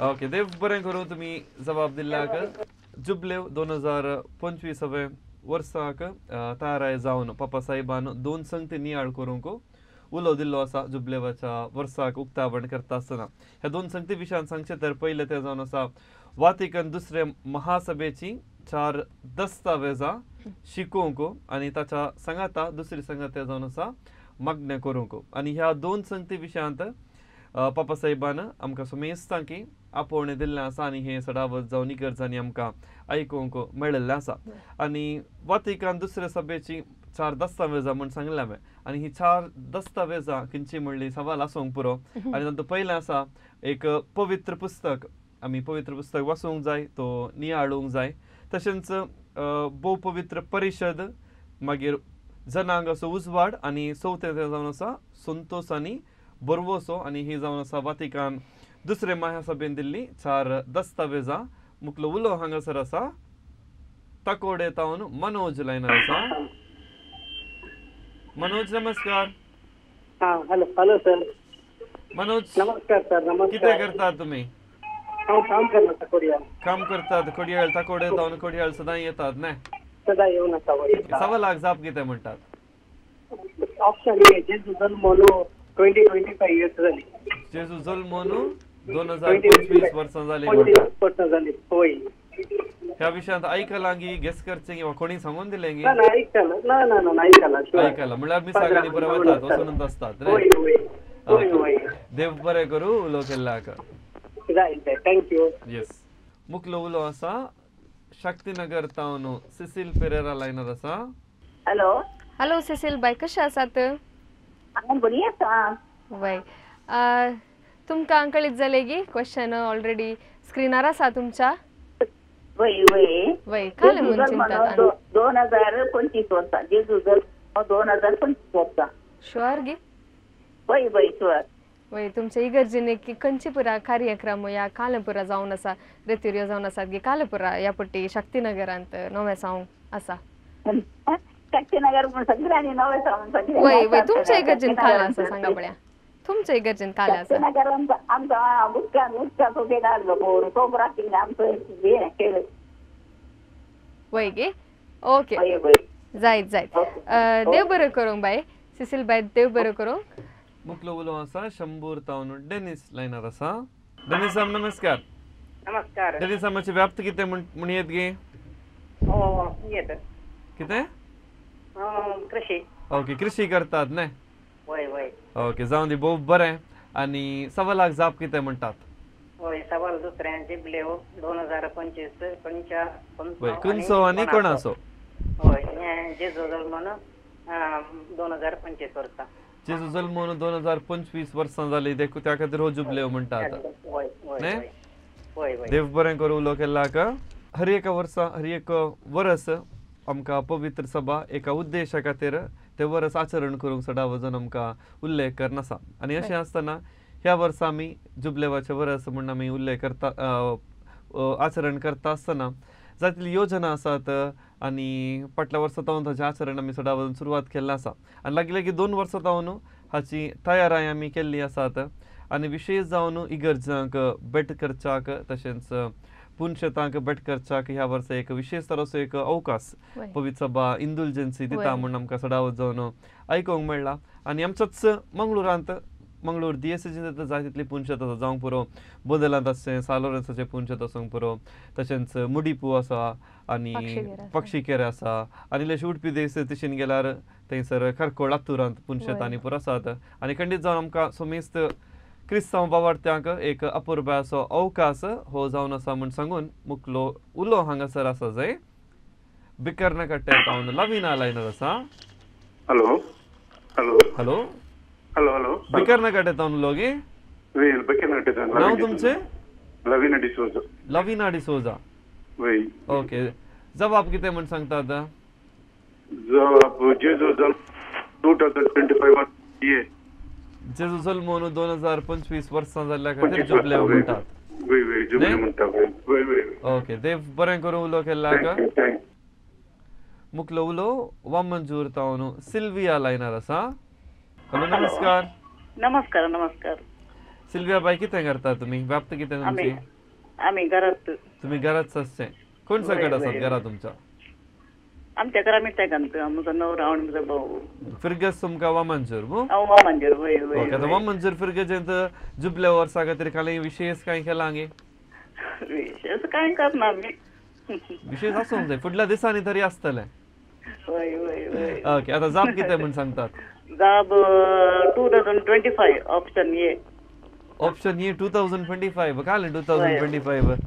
[SPEAKER 3] ओके, देव बरें करूं तुमी जबाब दिल्ल्याक. जुबलेव 2025 वर्साक तयाराय जावन पापा साहेबान 2 संगती नियाळ करूंक उलो दिल्लो आसा जुबलेवाच्या वर्साक उक्तावण करता आसतना. ह्या 2 संगती विशयान सांगचें तर पयलें तें जावन आसा वातिकन दुसरे महासभेची 4 दस्तावेजां शिकोवंक आनी ताच्या सांगाता दुसरी सांगात जावन आसा मागणें करूंक. आनी ह्या दोन संगती विशयांत पापा साहेबान आमकां सुमेस्तांकी आपोवणें दिल्लें आसा आनी हें सदावत जावन इगर्जांनी आमकां आयकूंक मेळिल्लें आसा. आनी वातिकान दुसऱ्या सभेची 4 दस्तावेजां म्हूण सांगलें हांवें आनी ही 4 दस्तावेजां खंयची म्हणली सवाल आसूंक पुरो. आनी तातूंत पयलें आसा एक पवित्र पुस्तक, आमी पवित्र पुस्तक वाचूंक जाय, तो नियाळूंक जाय. तशेंच भोव पवित्र परिशद, मागीर जनांगाचो उजवाड आनी चवथें तें जावन आसा संतोस आनी बरवसो. आनी ही जावन आसा वातिकान दुसरे महासभेन दिल्ली 4 दस्तावेजां. मुखलो उलो हांगासर आसा ताकोडे तावन मनोज लायनर आसा. मनोज नमस्कार.
[SPEAKER 11] Hello hello sir.
[SPEAKER 3] मनोज
[SPEAKER 11] नमस्कार सर. नमस्कार.
[SPEAKER 3] कितें करतात तुमी?
[SPEAKER 11] हांव काम करता ताकोड्यार.
[SPEAKER 3] काम करतात कोडयाळ, ताकोडे तावन कोडयाळ सदां येतात न्ही?
[SPEAKER 11] सदां येवन आसा.
[SPEAKER 3] सवालाक जाप कितें म्हणटात?
[SPEAKER 11] ऑप्शन ए, जेजू जल्मलो 20-25 इयर्स जाली.
[SPEAKER 3] जेजू जल्मोन 2025 वर्सां जाली म्हणटात.
[SPEAKER 11] वर्सां जाली होय.
[SPEAKER 3] ह्या विशयांत आयकलां गी, गेस करचें वा कोणी सांगून दिलें गी?
[SPEAKER 11] ना ना आयकलां, ना ना ना आयकलां.
[SPEAKER 3] आयकलां म्हणल्यार मिसाक आनी बरें वतात वचून आसतात
[SPEAKER 11] रे. होय.
[SPEAKER 3] देव बरें करूं उलो केल्ल्याक.
[SPEAKER 11] जाय जाय, thank you.
[SPEAKER 3] Yes. मुखलो उलो आसा शक्तीनगर तावन सिसिल पेरेरा लायनर आसा.
[SPEAKER 8] हॅलो.
[SPEAKER 4] हॅलो सिसिल बाय, कशें आसात?
[SPEAKER 8] हांव बरी आसा.
[SPEAKER 4] वय, तुमकां कळीत जालें गी क्वेश्चन ऑलरेडी स्क्रिनार आसा तुमच्या?
[SPEAKER 8] वय वय
[SPEAKER 4] वय. काल म्हूण चिंतात
[SPEAKER 8] 2025 वर्सां जेजू जल्म 2025 वर्सां.
[SPEAKER 4] शुअर गी?
[SPEAKER 8] वय वय शुअर.
[SPEAKER 4] वय, तुमच्या इगर्जेन की खंयचे कार्यक्रम ह्या कालपुरा जावन आसा, रेतिऱ्यो जावन आसात गी कालपुरा ह्या पट्टी शक्तीनगरांत नवें सावंक आसा?
[SPEAKER 8] शक्तीनगर म्हूण सगळ्यांनी नवें सावंक सगळें.
[SPEAKER 4] वय वय, तुमच्या इगर्जेन काल आसा सांगा पळया, तुमच्या इगर्जेन काल आसा?
[SPEAKER 8] शक्तीनगर आमकां उदकान उदकाचो भेद आसलो बोर तो रातीन आमचो हें खेळ.
[SPEAKER 4] वय गी, ओके. जायत जायत, देव बरें करूंक बाय सिसिल बाय, देव बरें करूंक.
[SPEAKER 3] मुखलो उलो आसा शंबूर तावन डेनिस लायनर आसा. डेनिस साम नमस्कार.
[SPEAKER 12] नमस्कार.
[SPEAKER 3] डेनिस सामाची व्याप्त कितें म्हण येत गे?
[SPEAKER 12] येत.
[SPEAKER 3] कितें?
[SPEAKER 12] कृषी.
[SPEAKER 3] ओके, कृषी करतात न्ही?
[SPEAKER 12] वय वय.
[SPEAKER 3] ओके, जावं दी, भोव बरें. आनी सवालाक जाप कितें म्हणटात?
[SPEAKER 12] वय, सवाल दुसऱ्यां जिबलेव 2025 खंयच्या
[SPEAKER 3] खंयचो आनी कोणाचो?
[SPEAKER 12] हय, हें जेजू जल्मोन 2025 वर्सां.
[SPEAKER 3] जेजू जल्मोन 2025 वर्सां जाली, त्या खातीर हो जुबलेव म्हणटात न्ही? देव बरें करूं उलो केल्ल्याक. हर एका वर्सा, हर एक वरस आमकां पवित्र सभा एका उद्देशा खातीर ते वरस आचरण करूंक सदां वचून आमकां उल्लेख करनासा. आनी अशें आसतना ह्या वर्सा आमी जुबलेवाचें वरस म्हूण आमी उल्लेख करता, आचरण करता आसतना जातली योजना आसात आनी फाटल्या वर्सा तावन ताचें आचरण आमी सदां वचून सुरवात केल्लें आसा. आनी लागीं लागीं 2 वर्सां तावन हाची तयाराय आमी केल्ली आसात. आनी विशेश जावन इगर्जांक भेट करच्याक तशेंच पुनशेतांक भेट करच्याक ह्या वर्सा एक विशेश तराचो एक अवकाश पवित्र सभा इंदुलजन्सी दिता म्हूण आमकां सदांच जावन आयकूंक मेळ्ळा. आनी आमच्याच मंगळुरांत, मंगळूर दियेसेजींत जाय तितली पुनशेत आसा, जावंक पुरो बदलांत आसचें सालोरेंसाचें पुनशेत आसूंक पुरो, तशेंच मुडीपू आसा आनी पक्षीकेर आसा आनी इल्लेशे उडपी देस तिशीन गेल्यार थंयसर खरकोळ लातूरांत पुनशेत आनी पुरो आसात. आनी खंडीत जावन आमकां सोमेस्त क्रिस्तांव बावार्थ्यांक एक अपुरबायेचो अवकाश हो जावन आसा म्हूण सांगून मुखलो उलो हांगासर आसा जंय बिकर्णकट्ट्या तावन लवीना लायनर आसा.
[SPEAKER 9] Hello hello
[SPEAKER 3] hello
[SPEAKER 9] hello hello,
[SPEAKER 3] बिकर्णकट्ट्या तावन उलो गे? नांव तुमचें?
[SPEAKER 9] लवीना डिसोजा.
[SPEAKER 3] लवीना डिसोजा.
[SPEAKER 9] वय.
[SPEAKER 3] ओके, जवाब कितें म्हूण सांगता आतां?
[SPEAKER 9] जवाब जेजू जल्म 2025 ये.
[SPEAKER 3] जेजू जल्मोन 2025 वर्सां जाल्ल्या खातीर जुबलेव म्हणटात. ओके, देव बरें करूं उलो केल्ल्याक. मुखलो उलो वामंजूर तावन सिल्विया लायनर आसा. हॅलो नमस्कार.
[SPEAKER 10] नमस्कार नमस्कार.
[SPEAKER 3] सिल्विया बाय, कितें करता तुमी? व्याप्त कितें तुमची?
[SPEAKER 10] आमी घरात.
[SPEAKER 3] तुमी घरात आसचें? कोण सकट आसात घरा तुमच्या?
[SPEAKER 10] आमच्या घरा मिठाकांत म्हजो नवरो आनी म्हजो भाऊ.
[SPEAKER 3] फिरगज तुमकां वामंजूर?
[SPEAKER 10] वामंजूर वय वय.
[SPEAKER 3] ओके, आतां वामंजूर फिरगजेंत जुबले वर्सा खातीर कांय विशेश कांय केलां गे?
[SPEAKER 10] विशेश कांय करना आमी.
[SPEAKER 3] विशेश आसूंक जाय, फुडल्या दिसांनी तरी आसतलें.
[SPEAKER 10] वय वय वय.
[SPEAKER 3] ओके, आतां जाप कितें म्हूण सांगतात?
[SPEAKER 10] जाब 2025 ऑप्शन ए. ऑप्शन
[SPEAKER 3] ए 2025 काल 2025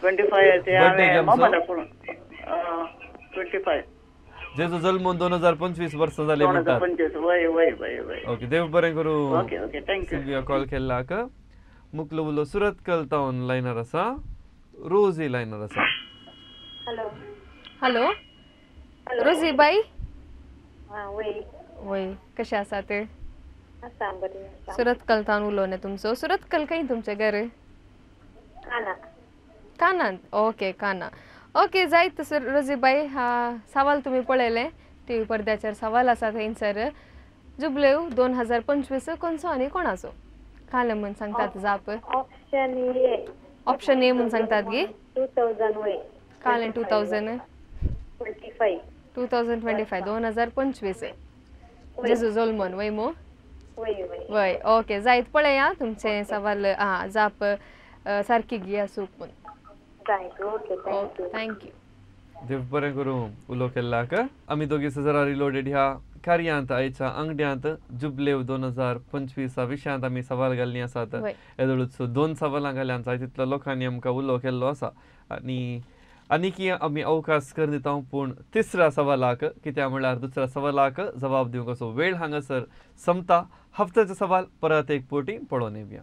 [SPEAKER 10] 25 ते हांवें मोबायलार पळोवन 25
[SPEAKER 3] जेजू जल्मून 2025 वर्सां जाली म्हणटात.
[SPEAKER 10] 2025 वय वय वय वय.
[SPEAKER 3] ओके देव बरें करूं.
[SPEAKER 10] Okay okay thank you.
[SPEAKER 3] Sylvia call केल्लाक. मुकलो उलो सुरतकल तावन लायनर आसा, रोजी लायनर आसा.
[SPEAKER 5] हॅलो
[SPEAKER 4] हॅलो रोजी बाई.
[SPEAKER 5] हां वय
[SPEAKER 4] वय कशें आसा ते?
[SPEAKER 5] आसा बरें आसा.
[SPEAKER 4] सुरतकल तावन उलोवणें तुमचो. सुरतकल खंय तुमचें घर?
[SPEAKER 5] काना.
[SPEAKER 4] कानांत. ओके काना. ओके जायत सर रोजी बाई. हा सवाल तुमी पळयलें टीव्ही पडद्याचेर सवाल आसा थंयसर जुबलेव 2025 कोणचो आनी कोणाचो कालें म्हूण सांगतात जाप?
[SPEAKER 5] Option A.
[SPEAKER 4] ऑप्शन ए म्हूण सांगतात गी?
[SPEAKER 5] 2000 वय.
[SPEAKER 4] कालें 2025 2025 2025 जेजू जल्मून वय मू?
[SPEAKER 5] वय वय
[SPEAKER 4] वय. ओके जायत पळया तुमचें सवाल आं जाप सारकी गी आसूं म्हूण.
[SPEAKER 5] Okay thank you.
[SPEAKER 4] Thank you.
[SPEAKER 3] देव बरें करूं उलो केल्लाक. आमी दोगी सजरा रिलोडेड ह्या कार्यांत आयच्या आंगड्यांत जुबलेव 2025 विशयांत आमी सवाल घाल्ली आसात. येदोळूच 2 सवालां घाल्यान जाय तितलो लोकांनी आमकां उलो केल्लो आसा आनी आनीकी आमी अवकाश करून दिता पूण तिसऱ्या सवालाक कित्याक म्हळ्यार दुसऱ्या सवालाक जबाब दिवंक असो वेळ हांगासर समता. हफ्त्याचो सवाल परत एक पोटी पळोवन येवया.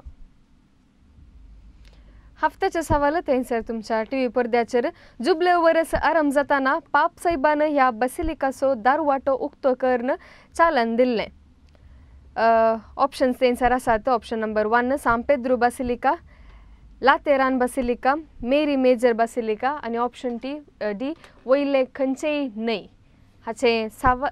[SPEAKER 4] हफ्त्याचे सवाल थंयसर तुमच्या टीव्ही पडद्याचेर जुबले वरस आरंभ जाताना पाप साहेबान ह्या बसिलिकाचो दारवाटो उक्तो करून चालन दिल्लें. ऑप्शन्स थंयसर आसात. Option number 1 San Pedro basilica, Lateran basilica, Mary major basilica आनी ऑप्शन डी वयले खंयचेय न्हय. हाचें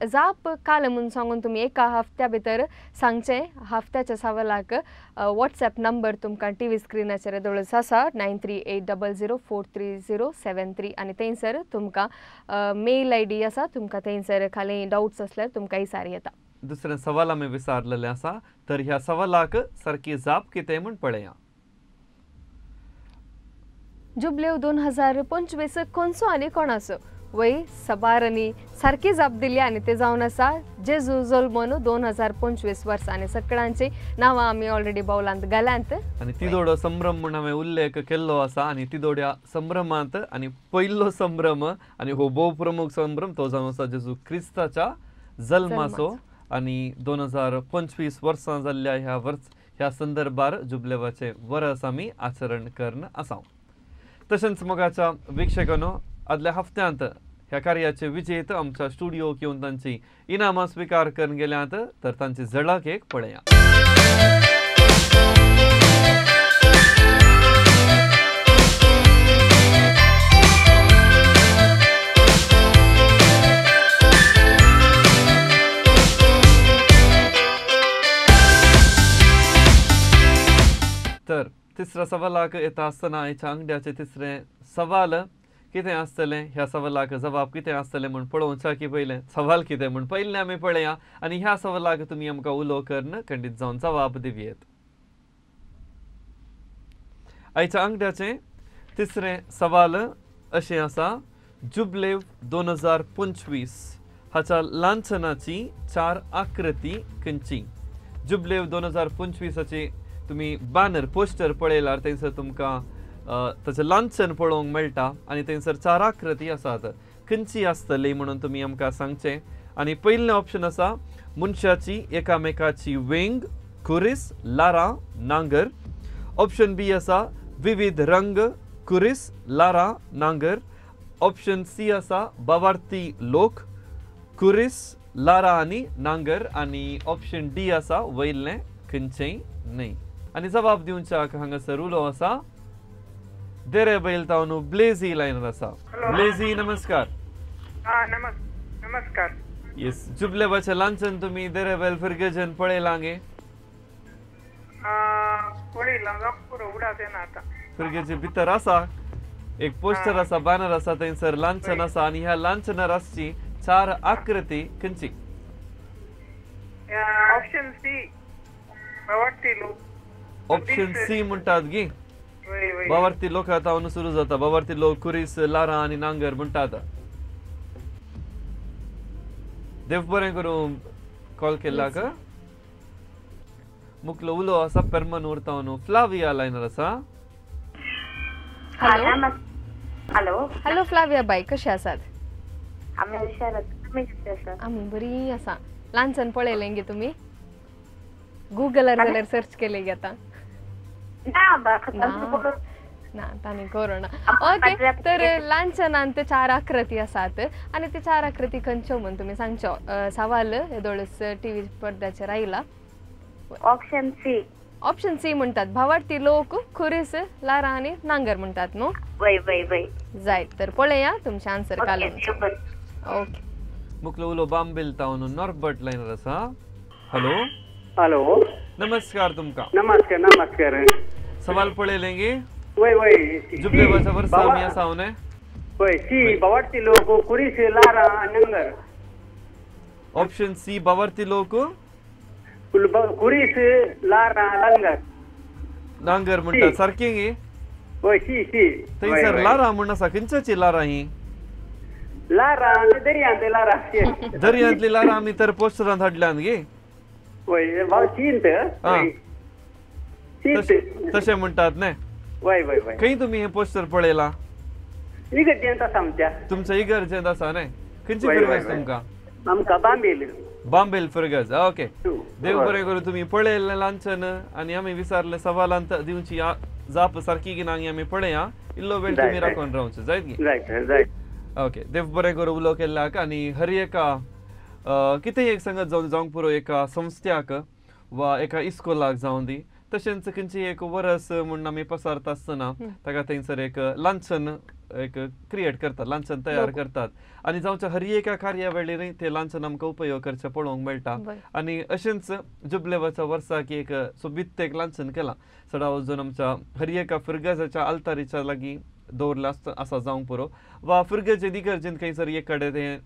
[SPEAKER 4] जाप काल म्हूण सांगून तुमी एका हफ्त्या भितर सांगचें. हफ्त्याच्या सवालाक वॉट्सएप नंबर तुमकां टीव्ही स्क्रिनाचेर दोळस आसा 9380043073 आनी थंयसर तुमकां मेल I D आसा. तुमकां थंयसर खाली डावट्स आसल्यार तुमकां विचार येता.
[SPEAKER 3] दुसरें सवाल आमी विचारलेलें आसा तर ह्या सवालाक सारकी जाप कितें म्हूण पळया.
[SPEAKER 4] जुबलेव 2025 कोणचो आनी कोणाचो? वय सबारांनी सारकी जाप दिली आनी ते जावन आसा जेजू जल्मून 2025 वर्सां आनी सगळ्यांची नांवां आमी ऑलरेडी बावलांत घाल्यांत.
[SPEAKER 3] आनी तिदोडो संभ्रम म्हूण हांवें उल्लेख केल्लो आसा आनी तिदोड्या संभ्रमांत आनी पयलो संभ्रम आनी हो भोव प्रमुख संभ्रम तो जावन आसा जेजू क्रिस्ताच्या जल्माचो आनी 2025 वर्सां जाल्ल्या ह्या वर्स ह्या संदर्भार जुबलेवाचें वरस आमी आचरण करून आसा. तशेंच मोगाच्या विक्षकांनो आदल्या हफ्त्यांत ह्या कार्याचे विजेत आमच्या स्टुडियोक येवन तांची इनामां स्विकार करून गेल्यांत तर तांची झळक एक पळया. तर तिसऱ्या सवालाक येता आसतना आयच्या आंगड्याचे तिसरें सवाल कितें आसतलें ह्या सवालाक जबाब कितें आसतलें म्हूण पळोवच्या की पयलें सवाल कितें म्हूण पयलें आमी पळया आनी ह्या सवालाक तुमी आमकां उलो करून खंडीत जावन जबाब दिवयेत. आयच्या आंगड्याचें तिसरें सवाल अशें आसा जुबलेव 2025 हाच्या लांछनाची 4 आकृती खंयची? जुबलेव 2025 तुमी बॅनर पोस्टर पळयल्यार थंयसर तुमकां ताचें लांछन पळोवंक मेळटा आनी थंयसर 4 आकृती आसात. खंयची आसतली म्हणून तुमी आमकां सांगचें. आनी पयलें ऑप्शन आसा मनशाची एकामेकाची वेंग, खुरीस, लारां, नांगर. ऑप्शन बी आसा विविध रंग, खुरीस, लारां, नांगर. ऑप्शन सी आसा बावार्थी लोक, खुरीस, लारां आनी नांगर. आनी ऑप्शन डी आसा वयलें खंयचेंय न्हय. आनी जबाब दिवच्याक हांगासर उलो आसा देरे बैल तावन ब्लेझी लायनर आसा. ब्लेझी नमस्कार.
[SPEAKER 7] नमस्कार.
[SPEAKER 3] येस जुबलेवाचें लांछन तुमी देरे बैल फिर्गजन पळयलां गे?
[SPEAKER 7] पळयलां पुरो उडास येना आतां.
[SPEAKER 3] फिर्गजे भितर आसा एक पोस्टर आसा, बॅनर आसा, थंयसर लांछन आसा आनी ह्या लांछनार आसची 4 आकृती खंयची?
[SPEAKER 7] ऑप्शन सी बावार्थी लोक.
[SPEAKER 3] ऑप्शन सी म्हणटात गी? बावार्थी लोक आतां सुरू जाता. बावार्थी लोक, खुरीस, लारां आनी नांगर म्हणटात. देव बरें करूं कॉल केल्ल्याक. मुखलो उलो आसा पेरमनूर तावन फ्लाविया लायनर आसा.
[SPEAKER 4] हॅलो
[SPEAKER 13] हॅलो
[SPEAKER 4] हॅलो फ्लाविया बाय, कशे आसात?
[SPEAKER 13] आमी हुशार आसा, तुमी कशे आसात?
[SPEAKER 4] आमी बरी आसा. ल्हानसान पळयलें गे तुमी? गुगलार जाल्यार सर्च केलें गे आतां?
[SPEAKER 13] ना बा,
[SPEAKER 4] ना तांणी करोना. ओके, तर ल्हानसणांत 4 आकृती आसात आनी ते 4 आकृती खंयच्यो म्हूण तुमी सांगच्यो. सवाल येदोळच टीव्ही पडद्याचेर आयला.
[SPEAKER 13] Option C.
[SPEAKER 4] ऑप्शन सी म्हणटात भावार्थी लोक, खुरीस, लारा आनी नांगर म्हणटात न्हू?
[SPEAKER 13] वय वय वय.
[SPEAKER 4] जायत, तर पळया तुमचें आन्सर घालून. ओके.
[SPEAKER 3] मुखलो उलो बांबेल तावन नॉर्बर्ट लायनर आसा. हॅलो
[SPEAKER 11] हॅलो,
[SPEAKER 3] नमस्कार तुमकां.
[SPEAKER 11] नमस्कार नमस्कार.
[SPEAKER 3] सवाल पळयलें गे?
[SPEAKER 11] वय वय.
[SPEAKER 3] जुबलेवाच्या वर्सा आमी आसा न्हय?
[SPEAKER 11] वय. सी भावार्थी लोक, खुरीस, लारा आनी नांगर.
[SPEAKER 3] ऑप्शन सी भावार्थी लोक,
[SPEAKER 11] खुरीस, लारा, नांगर.
[SPEAKER 3] नांगर म्हणटात सारकें गे?
[SPEAKER 11] वय सी सी.
[SPEAKER 3] थंयसर लारा म्हूण आसा, खंयच्याची लारा ही?
[SPEAKER 11] लारा दर्यांत लारा.
[SPEAKER 3] दर्यांतली लारा आमी तर पोस्टरांत हाडल्यान गे.
[SPEAKER 11] वय भाव सींत
[SPEAKER 3] तशें म्हणटात न्हय?
[SPEAKER 11] वय वय वय.
[SPEAKER 3] खंय तुमी हें पोस्टर पळयलां?
[SPEAKER 11] इगर्जेंत आसा आमच्या.
[SPEAKER 3] तुमच्या इगर्जेंत आसा न्हय? खंयची फिरगज तुमकां?
[SPEAKER 11] आमकां बांबेल.
[SPEAKER 3] बांबेल फिरगज. ओके, देव बरें करूं. तुमी पळयल्लें लांछन आनी आमी विचारलें सवालांत दिवची जाप सारकी की ना आमी पळया. इल्लो वेळ तुमी राखून रावचो जायत गी?
[SPEAKER 11] जायत.
[SPEAKER 3] ओके, देव बरें करूं उलो केल्ल्याक. आनी हर एका कितेंय एक संगत जावन जावंक पुरो, एका संस्थ्याक वा एका इस्कोलाक जावं दी, तशेंच खंयची एक वरस म्हूण आमी पसारता आसतना ताका थंयसर एक लांछन एक क्रिएट करतात, लांछन तयार करतात आनी जावच्या हर एका कार्यावळीर ते लांछन आमकां उपयोग करचें पळोवंक मेळटा. आनी अशेंच जुबलेवाच्या वर्साक एक सोबीत एक लांछन केलां, सडा वचून आमच्या हर एका फिरगजाच्या आल्तारीच्या लागीं दवरलें आसा जावंक पुरो, वा फिरगजे दिगर्जेन खंयसर एक कडेन तें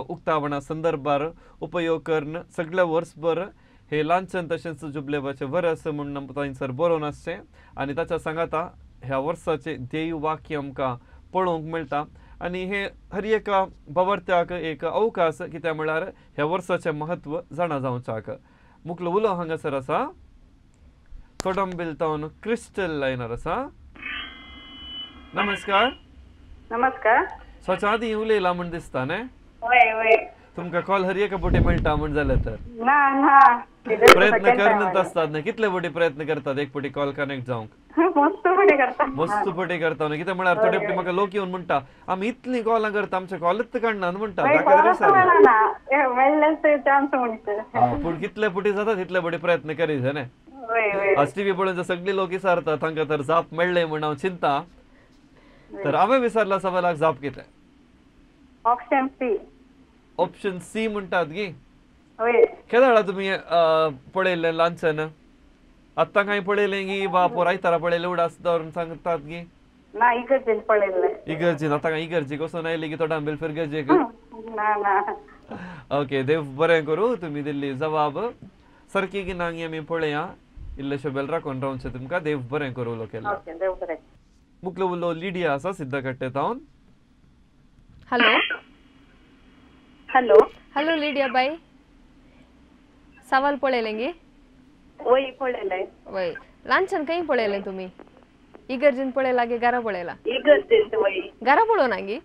[SPEAKER 3] उक्तावणा संदर्भार उपयोग करून सगळ्या वर्सभर हे लांछन तशेंच जुबलेवाचें वरस म्हूण थंयसर बरोवन आसचें आनी ताच्या सांगाता ह्या वर्साचें ध्येय वाक्य आमकां पळोवंक मेळटा. आनी हे हर एका भावार्थ्याक एक अवकाश कित्याक म्हळ्यार ह्या वर्साचें म्हत्व जाणा जावच्याक. मुखलो उलो हांगासर आसा कोडंबेल तावन क्रिस्टल लायनर आसा. नमस्कार.
[SPEAKER 7] नमस्कार.
[SPEAKER 3] स्वच्या आदी उलयला म्हूण दिसता न्हय?
[SPEAKER 7] वय वय.
[SPEAKER 3] तुमकां कॉल हर एका बोटी मेळटा म्हूण जालें तर?
[SPEAKER 7] ना ना,
[SPEAKER 3] प्रयत्न करत असतात न्हय? कितले बोटी प्रयत्न करतात एक बोटी कॉल कनेक्ट जावंक?
[SPEAKER 7] मस्त बोटी करता.
[SPEAKER 3] मस्त बोटी करता न्हय? कितें म्हळ्यार थोडे फावटी म्हाका लोक येवन म्हणटा आमी इतली कॉलां करता आमचे कॉलच काडना म्हणटा. पूण कितले बोटी जाता तितले बोटी प्रयत्न करीत न्हय? आज टीव्ही पळोवन सगळी लोक विचारता तांकां तर जाप मेळ्ळें म्हूण हांव चिंता. तर हांवें विचारला सवालाक जाप कितें?
[SPEAKER 7] Option C.
[SPEAKER 3] Option C म्हणटात गी? केदाळा तुमी पळयल्लें लांछन? आत्तां कांय पळयलें गी वा पोरायतारा पळयलें उडास दवरून सांगतात गी?
[SPEAKER 7] ना, इगर्जेन पळयल्लें.
[SPEAKER 3] इगर्जेन. आतां कांय इगर्जेक वचून आयली की तोडांबेल फिरगर्जेक?
[SPEAKER 7] ना ना.
[SPEAKER 3] ओके, देव बरें करूं. तुमी दिल्ली जवाब सारकी की ना आमी पळया. इल्लेशे बेल राखून रावचें तुमकां. देव बरें करूं उलो केल्लो.
[SPEAKER 7] देव बरें.
[SPEAKER 3] मुखलो उलो लिडिया आसा सिद्धकट्टे तावन.
[SPEAKER 4] हॅलो
[SPEAKER 5] हॅलो
[SPEAKER 4] हॅलो लिडिया बाई, सवाल पळयलें गे?
[SPEAKER 5] वय पळयलें.
[SPEAKER 4] वय. लांछन खंय पळयलें तुमी? इगर्जेन पळयला गे घरा पळयला?
[SPEAKER 5] इगर्जेन. वय.
[SPEAKER 4] घरा पळोवना गे?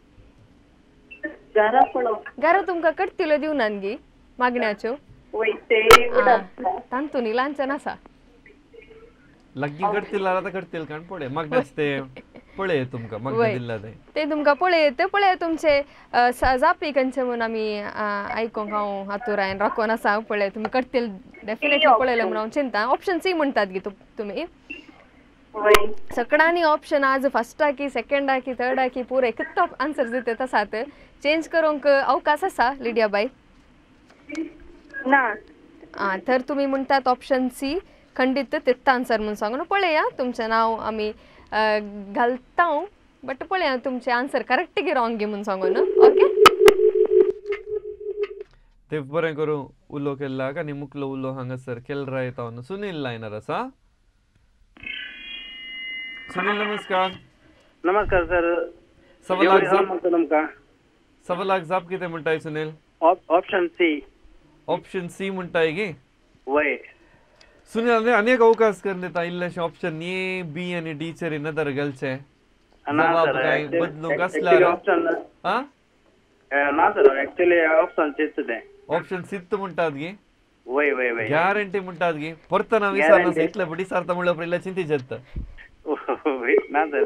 [SPEAKER 5] घरा पळोव.
[SPEAKER 4] घरा तुमकां कट्टिल्यो दिवनात गे मागण्याच्यो?
[SPEAKER 5] वय ते
[SPEAKER 4] तांतून लांछन आसा.
[SPEAKER 3] लागीं करतील आतां करतील कारण पळय मागण्याच ते पळय तुमकां मागणें दिल्लें तें
[SPEAKER 4] ते तुमकां पळय ते पळय तुमचे जापी खंयचे म्हूण आमी आयकोंक हांव आतुरायन राखून आसा. पळय तुमी करतील डेफिनेटली पळयलें म्हूण हांव चिंता. ऑप्शन सी म्हणटात गे तुमी? सगळ्यांनी ऑप्शन आज फर्स्ट आकी सेकंड आकी थर्ड आकी पुरे कितलो आन्सर दितात आसात. चेंज करूंक अवकाश आसा लिडिया बाई?
[SPEAKER 5] ना.
[SPEAKER 4] आं, तर तुमी म्हणटात ऑप्शन सी खंडीत तेत्ता आन्सर म्हूण सांगून पळया तुमचें नांव आमी घालता बट पळया तुमचें आन्सर करेक्ट की रॉंग गी म्हूण सांगून. ओके,
[SPEAKER 3] ते बरें करूं उलो केल्ल्याक. आनी मुखलो उलो हांगासर केलरा येता सुनील लायनर आसा. सुनील नमस्कार.
[SPEAKER 6] नमस्कार सर.
[SPEAKER 3] 1.25 लाख जाप कितें म्हणटाय Sunil?
[SPEAKER 6] Option C.
[SPEAKER 3] Option C म्हणटाय गे?
[SPEAKER 6] वय.
[SPEAKER 3] सुनील अनेक अवकाश करून दिता इल्लेशे ऑप्शन ए बी आनी डी चेर नदर घालचे.
[SPEAKER 6] ना सर,
[SPEAKER 3] बदलूंक आसल्यार
[SPEAKER 6] ऑप्शन ना सर, एक्चुअली ऑप्शन सीच तें.
[SPEAKER 3] ऑप्शन सीत म्हणटात गे?
[SPEAKER 6] वय वय वय.
[SPEAKER 3] गॅरंटी म्हणटात गे? परतना विचारना इतले बडी सारता म्हणल्यार इल्ले चिंती जाता.
[SPEAKER 6] ना सर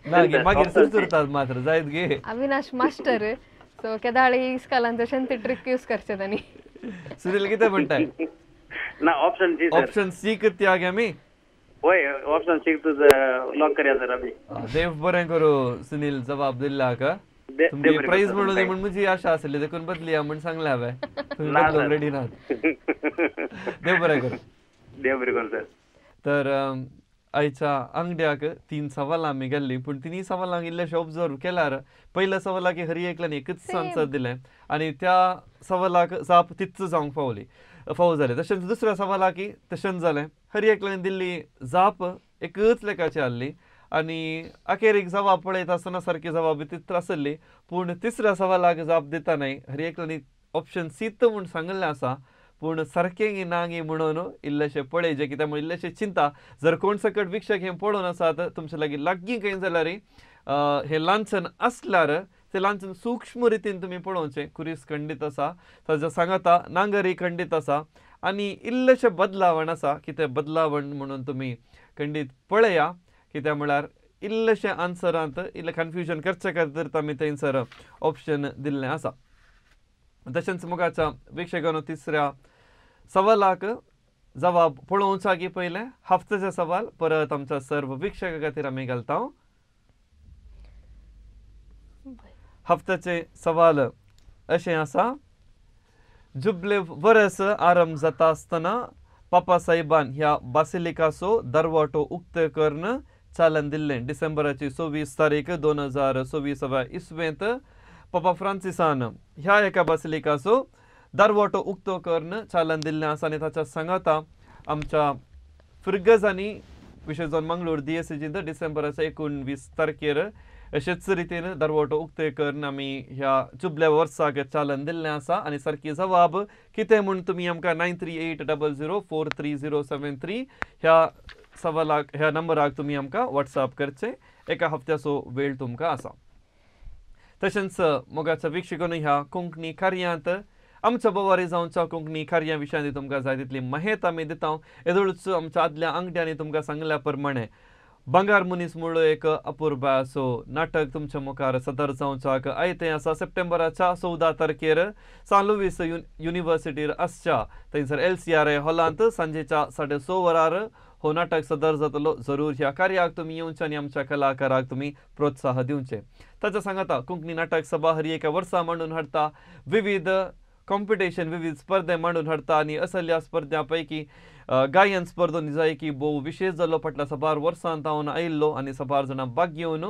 [SPEAKER 3] ना गे, मागीर सुरसुरतात मात्र जायत गे.
[SPEAKER 4] अविनाश मास्टर सो केदाळे इस्कालान तशें ते ट्रिक यूज करचे तांणी.
[SPEAKER 3] सुनील कितें म्हणटाय?
[SPEAKER 6] ना option C sir.
[SPEAKER 3] Option C कित्याक गे आमी?
[SPEAKER 6] वय ऑप्शन सी तुझं लॉक करया सर आमी.
[SPEAKER 3] देव बरें करूं सुनील जबाब दिल्ला का. तुमगे प्राइज म्हणून म्हण म्हजी आशा आसली देखून बदलिया म्हण सांगलें हांवें. तुमी बदलूंक रेडी नात. देव बरें करूं.
[SPEAKER 6] देव बरें करूं सर.
[SPEAKER 3] तर आयच्या आंगड्याक 3 सवालां आमी गेल्ली, पूण 3 सवालांक इल्लेशें ऑब्जर्व केल्यार पयल्या सवालाक हरी एकल्यान एकच आन्सर दिलें आनी त्या सवालाक जाप तिच्च जावंक पावली फावो जालें. तशेंच दुसऱ्या सवालाक तशेंच जालें, हरी एकल्यान दिल्ली जाप एकच लेखाची आहली आनी अखेरीक जवाब पळयता आसतना सारकी जवाब तित आसली. पूण तिसऱ्या सवालाक जाप दिता न्हय हर एकल्यान ऑप्शन सीत म्हूण सांगिल्लें आसा, पूण सारकें ना गी म्हणून इल्लेशें पळयचें कित्याक म्हूण इल्लेशें चिंता. जर कोण सकट वीक्षक हें पळोवन आसात तुमचे लागीं लागीं खंय जाल्यार हें लांछन आसल्यार तें लांछन सूक्ष्म रितीन तुमी पळोवचें. कुरीस खंडीत आसा, ताज्या सांगाता नांगरी खंडीत आसा आनी इल्लेशें बदलावण आसा. कितें बदलावण म्हणून तुमी खंडीत पळया, कित्याक म्हळ्यार इल्लेशें आन्सरांत इल्लें कन्फ्युजन करचे खातीर आमी थंयसर ऑप्शन दिल्लें आसा. तशेंच मुखाच्या वीक्षकांनो तिसऱ्या सवालाक जवाब पळोवचा की पयलें हफ्त्याचे सवाल परत आमच्या सर्व वीक्षका खातीर आमी घालता. हफ्त्याचे सवाल अशें आसा, जुबले वरस आरंभ जाता आसतना पापा साहेबान ह्या बासिलिकाचो दरवाटो उक्तो करून चालन दिल्लें. डिसेंबराची 26 तारीख 2026 इसवेंत पापा फ्रांसिसान ह्या एका बासिलिकाचो दरवाटो उक्तो करून चालन दिल्लें आसा आनी ताच्या सांगाता आमच्या फिर्गजांनी विशेश जावन मंगळूर दियेसेजींत डिसेंबराच्या 19 तारखेर अशेच रितीन दरवाटो उक्ते करून आमी ह्या जुबल्या वर्साक चालन दिल्लें आसा. आनी सारकी जवाब कितें म्हूण तुमी आमकां 9380043073 ह्या सवालाक ह्या नंबराक तुमी आमकां वॉट्सएप करचें. एका हफ्त्याचो वेळ तुमकां आसा. तशेंच मोगाच्या वीक्षकांनो ह्या कोंकणी कार्यांत आमच्या बोवारी जावच्या कोंकणी कार्या विशयांनी तुमकां जाय तितली माहिती आमी दिता. येदोळच आमच्या आदल्या आंगड्यांनी तुमकां सांगल्या प्रमाणे बंगार मनीस म्हणलो एक अपुर्बायेचो नाटक तुमच्या मुखार सदर जावच्याक आयतें आसा. सप्टेंबराच्या 14 तारखेर सान लुईस युनिव्हर्सिटीर आसच्या थंयसर LCRI हॉलांत सांजेच्या 6:30 वरार हो नाटक सदर जातलो. जरूर ह्या कार्याक तुमी येवचें आनी आमच्या कलाकाराक तुमी प्रोत्साह दिवचें. ताच्या सांगाता कोंकणी नाटक सभा हर एका वर्सा मांडून हाडटा, विविध कॉम्पिटिशन विविध स्पर्धे मांडून हाडटा आनी असल्या स्पर्ध्यां पैकी गायन स्पर्धो निजायकी भोव विशेष जाल्लो फाटल्या साबार वर्सां तावन आयिल्लो आनी साबार जाणां भाग घेवन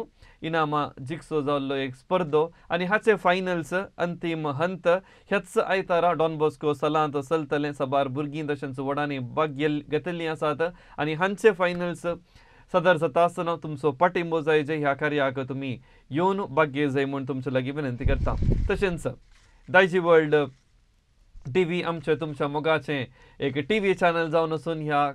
[SPEAKER 3] इनामां जिखसो जाल्लो एक स्पर्धो आनी हाचे फायनल्स अंतीम हंत ह्याच आयतारा डॉन बॉस्को सलांत चलतलें. साबार भुरगीं तशेंच व्हडांनी भाग घेतिल्लीं आसात आनी हांचे फायनल्स सदर जाता आसतना तुमचो पाठिंबो जाय जे ह्या कार्याक तुमी येवन भाग घेय जाय म्हूण तुमचे लागीं विनंती करता. तशेंच दायजी वर्ल्ड टीव्ही आमचें तुमच्या मोगाचें एक टीव्ही चॅनल जावन आसून ह्या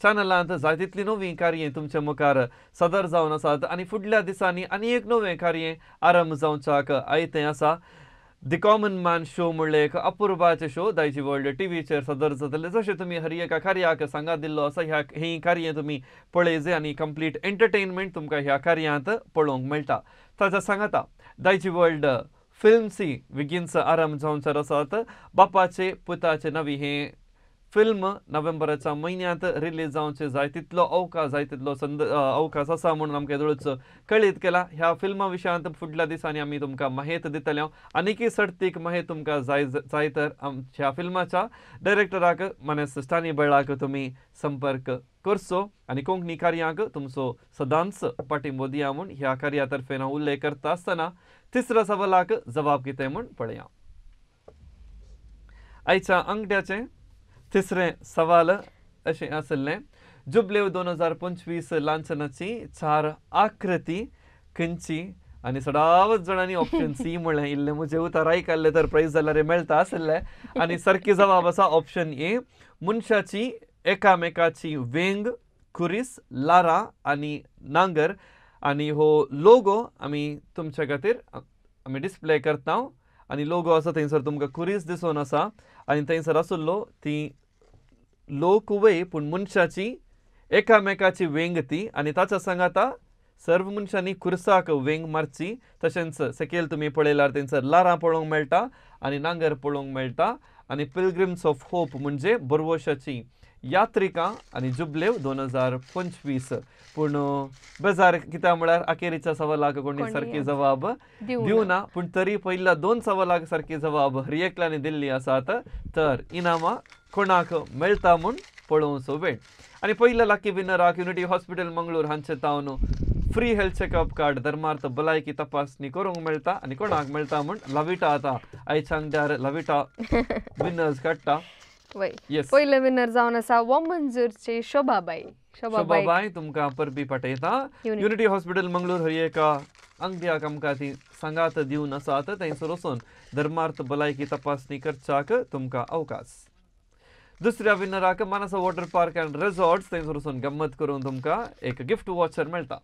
[SPEAKER 3] चॅनलांत जाय तितलीं नवीं कार्यां तुमच्या मुखार सदर जावन आसात आनी फुडल्या दिसांनी आनी एक नवें कार्य आरंभ जावच्याक आयतें आसा. The common man show म्हणलें एक अपुर्बाचें शो दायजी वर्ल्ड टीव्हीचेर सदर जातलें. जशें तुमी हर एका कार्याक सांगात दिल्लो आसा ह्या ही कार्य तुमी पळयजे आनी कंप्लीट एंटरटेनमेंट तुमकां ह्या कार्यांत पळोवंक मेळटा. ताच्या सांगाता दायजी वर्ल्ड फिल्मसी विगीन्स आरंभ जावचेर आसात. बापाचे पुताचे नवी हें फिल्म नोव्हेंबराच्या म्हयन्यांत रिलीज जावचें जाय तितलो अवकाश जाय तितलो अवकाश आसा म्हणून आमकां येदोळच कळीत केला. ह्या फिल्मा विशयांत फुडल्या दिसांनी आमी तुमकां माहिती दितले. आनीकय सर्तीक माहिती तुमकां जाय जाय तर ह्या फिल्माच्या डायरेक्टराक मानेस्त स्टानी बेळाक तुमी संपर्क करचो आनी कोंकणी कार्यांक तुमचो सदांच पाठिंबो दिया म्हूण ह्या कार्या तर्फे हांव उल्लेख करता आसतना तिसऱ्या सवालाक जबाब कितें म्हूण पळया. आयच्या आंगड्याचें तिसरें सवाल अशें आसलें, जुबलेव 2025 लांछनाची 4 आकृती खंयची आनी सदांच जाणांनी ऑप्शन सी म्हणलें. इल्लें म्हजें उतर आयकल्लें तर प्रायज जाल्यार मेळटा आसलें. आनी सारकी जबाब आसा ऑप्शन ए, मनशाची एकामेकाची वेंग, खुरीस, लारा आनी नांगर. आनी हो लोगो आमी तुमच्या खातीर आमी डिस्प्ले करता आनी लोगो आसा थंयसर तुमकां खुरीस दिसून आसा आनी थंयसर आसलो ती लोक वय पूण मनशाची एकामेकाची वेंग ती आनी ताच्या सांगाता सर्व मनशांनी खुरसाक वेंग मारची. तशेंच सकयल तुमी पळयल्यार थंयसर लारां पळोवंक मेळटा आनी नांगर पळोवंक मेळटा. आनी पिलग्रिम्स ऑफ होप म्हणजे बरवशाची यात्रिका आनी जुबलेव 2025. पूण बेजार कित्याक म्हळ्यार अखेरीच्या सवालाक कोणी सारकी जबाब दिवना, पूण तरी पयल्या 2 सवालाक सारकी जबाब हर एकल्यानी दिल्ली आसात. तर इनामां कोणाक मेळटा म्हूण पळोवचो वेळ. आनी पयल्या लकी विनराक युनिटी हॉस्पिटल मंगळूर हांचे तावन फ्री हेल्थ चेकअप कार्ड धर्मार्थ भलायकी तपासणी करूंक मेळटा. आनी कोणाक मेळटा म्हूण लविटा आतां आयच्या आंगड्यार लविटा विनर्स काडटा.
[SPEAKER 4] पयले विनर जावन आसा वामंजूरची शोभाबाई.
[SPEAKER 3] शोभाबाई तुमकां परबी पाठयता. युनिटी हॉस्पिटल मंगळूर हर एका अंगड्याक आमकां ती सांगात दिवन आसात. थंयसर वचून धर्मार्थ भलायकी तपासणी करच्याक तुमकां अवकाश. दुसऱ्या विनराक Manasa water park and resorts थंयसर वचून गम्मत करून तुमकां एक गिफ्ट वॉचर मेळटा.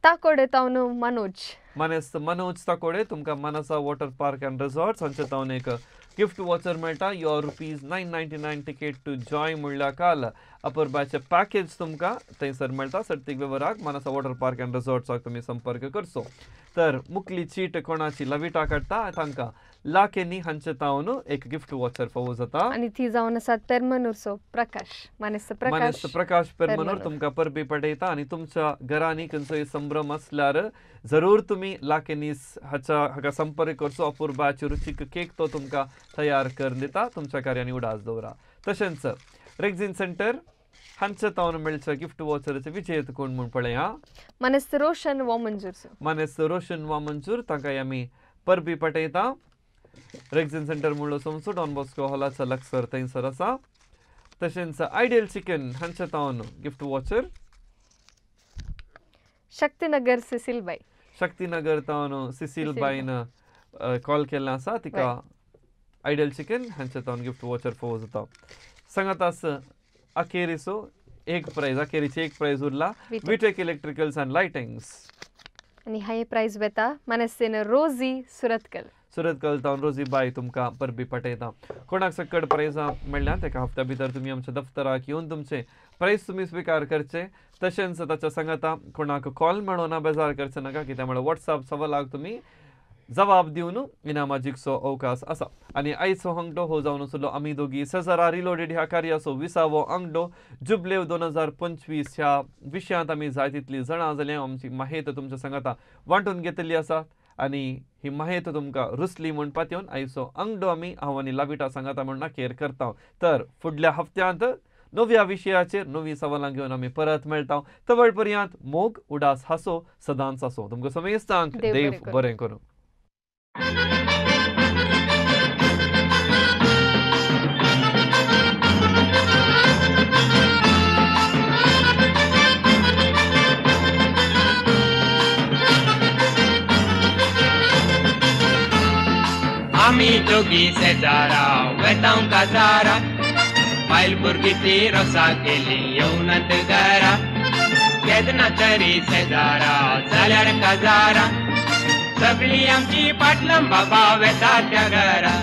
[SPEAKER 4] ताकोडे तावन मनोज,
[SPEAKER 3] मानेस्त मनोज ताकोडे तुमकां Manasa water park and resorts हांचे तावन एक गिफ्ट वॉचर मेळटा. Your ₹999 ticket to joy म्हणल्यार काल अपुरबायचें पॅकेज तुमकां थंयसर मेळटा. सर्तीक वेव्हाराक मानसा वॉटर पार्क अँड रिसॉर्ट्साक तुमी संपर्क करचो. तर मुकली चीट कोणाची लविटा काडटा तांकां लाकेनी हांचे तावन एक गिफ्ट वॉचर फावो जाता.
[SPEAKER 4] आनी ती जावन आसा पेरमनूरचो प्रकाश, मानेस्त प्रकाश,
[SPEAKER 3] प्रकाश पेरमनूर तुमकां परबी पाठयता. आनी तुमच्या घरांनी खंयचोय संभ्रम आसल्यार जरूर तुमी लाकेनीस हाच्या हाका संपर्क करचो. अपुरबायची रुचीक केक तो तुमकां तयार करून दिता. तुमच्या कार्यानी उडास दवरा. तशेंच रेग्झीन सेंटर हांचे तावन मेळच्या गिफ्ट वॉचराचे विजेत कोण म्हूण पळया,
[SPEAKER 4] मानेस्त रोशन वामंजूर.
[SPEAKER 3] मानेस्त रोशन वामंजूर तांकां आमी परबी पाठयता. रेग्झीन सेंटर म्हणलो समजो डॉन बॉस्को हॉलाचा लक्सर थंयसर आसा. तशेंच आयडियल चिकन हांचे तावन gift watcher
[SPEAKER 4] Shaktinagar सिसिलबाई,
[SPEAKER 3] Shaktinagar तावन सिसिलबाईन call केल्लें आसा तिका आयडियल चिकन हांचे तावन गिफ्ट वॉचर फावो जाता. सांगात अखेरीचो एक प्रायज, अखेरीची एक प्रायज उरला विटेक इलेक्ट्रिकल्स अँड लायटिंग्स.
[SPEAKER 4] आनी हाय प्रायज वेता मानेस्तेन रोजी सुरतकल,
[SPEAKER 3] सुरतकल तावन रोजी बाय तुमकां परबी पाठयता. कोणाक सकट प्रायजां मेळ्ळ्या तेका हफ्त्या भितर तुमी आमच्या दफ्तराक येवन तुमचे प्रायज तुमी स्विकार करचे. तशेंच ताच्या सांगाता कोणाक कॉल मेळोना बेजार करचे नाका, कित्याक म्हळ्यार वॉट्सएप सवालाक तुमी जबाब दिवन इनामां जिखचो अवकाश आसा. आनी आयचो अंगडो हो जावन आसलो आमी दोगी सेजारा रिलोडेड ह्या कार्याचो 20वो अंगडो जुबलेव 2025 ह्या विशयांत आमी जाय तितली जाणां जाल्या आमची माहिती तुमच्या सांगाता वांटून घेतिल्ली आसा. आनी ही माहिती तुमकां रुचली म्हूण पातयेवन आयचो अंगडो आमी हांव आनी लाविटा सांगाता म्हूण नाकेर करता. तर फुडल्या हफ्त्यांत नव्या विशयाचेर नवी सवालां घेवन आमी परत मेळटा. तवळ पर्यंत मोग उडास हासो सदांच आसो. तुमकां समेस्तांक देव बरें करूं.
[SPEAKER 2] आमी दोगी शेजारा वेतांव काजारा, बायल भुरगीं ती रोसा केली येवनात घरा, केन्ना तरी शेजारा जाल्यार काजारा, सगळी आमची पाटलां बाबा वेता त्या घरा.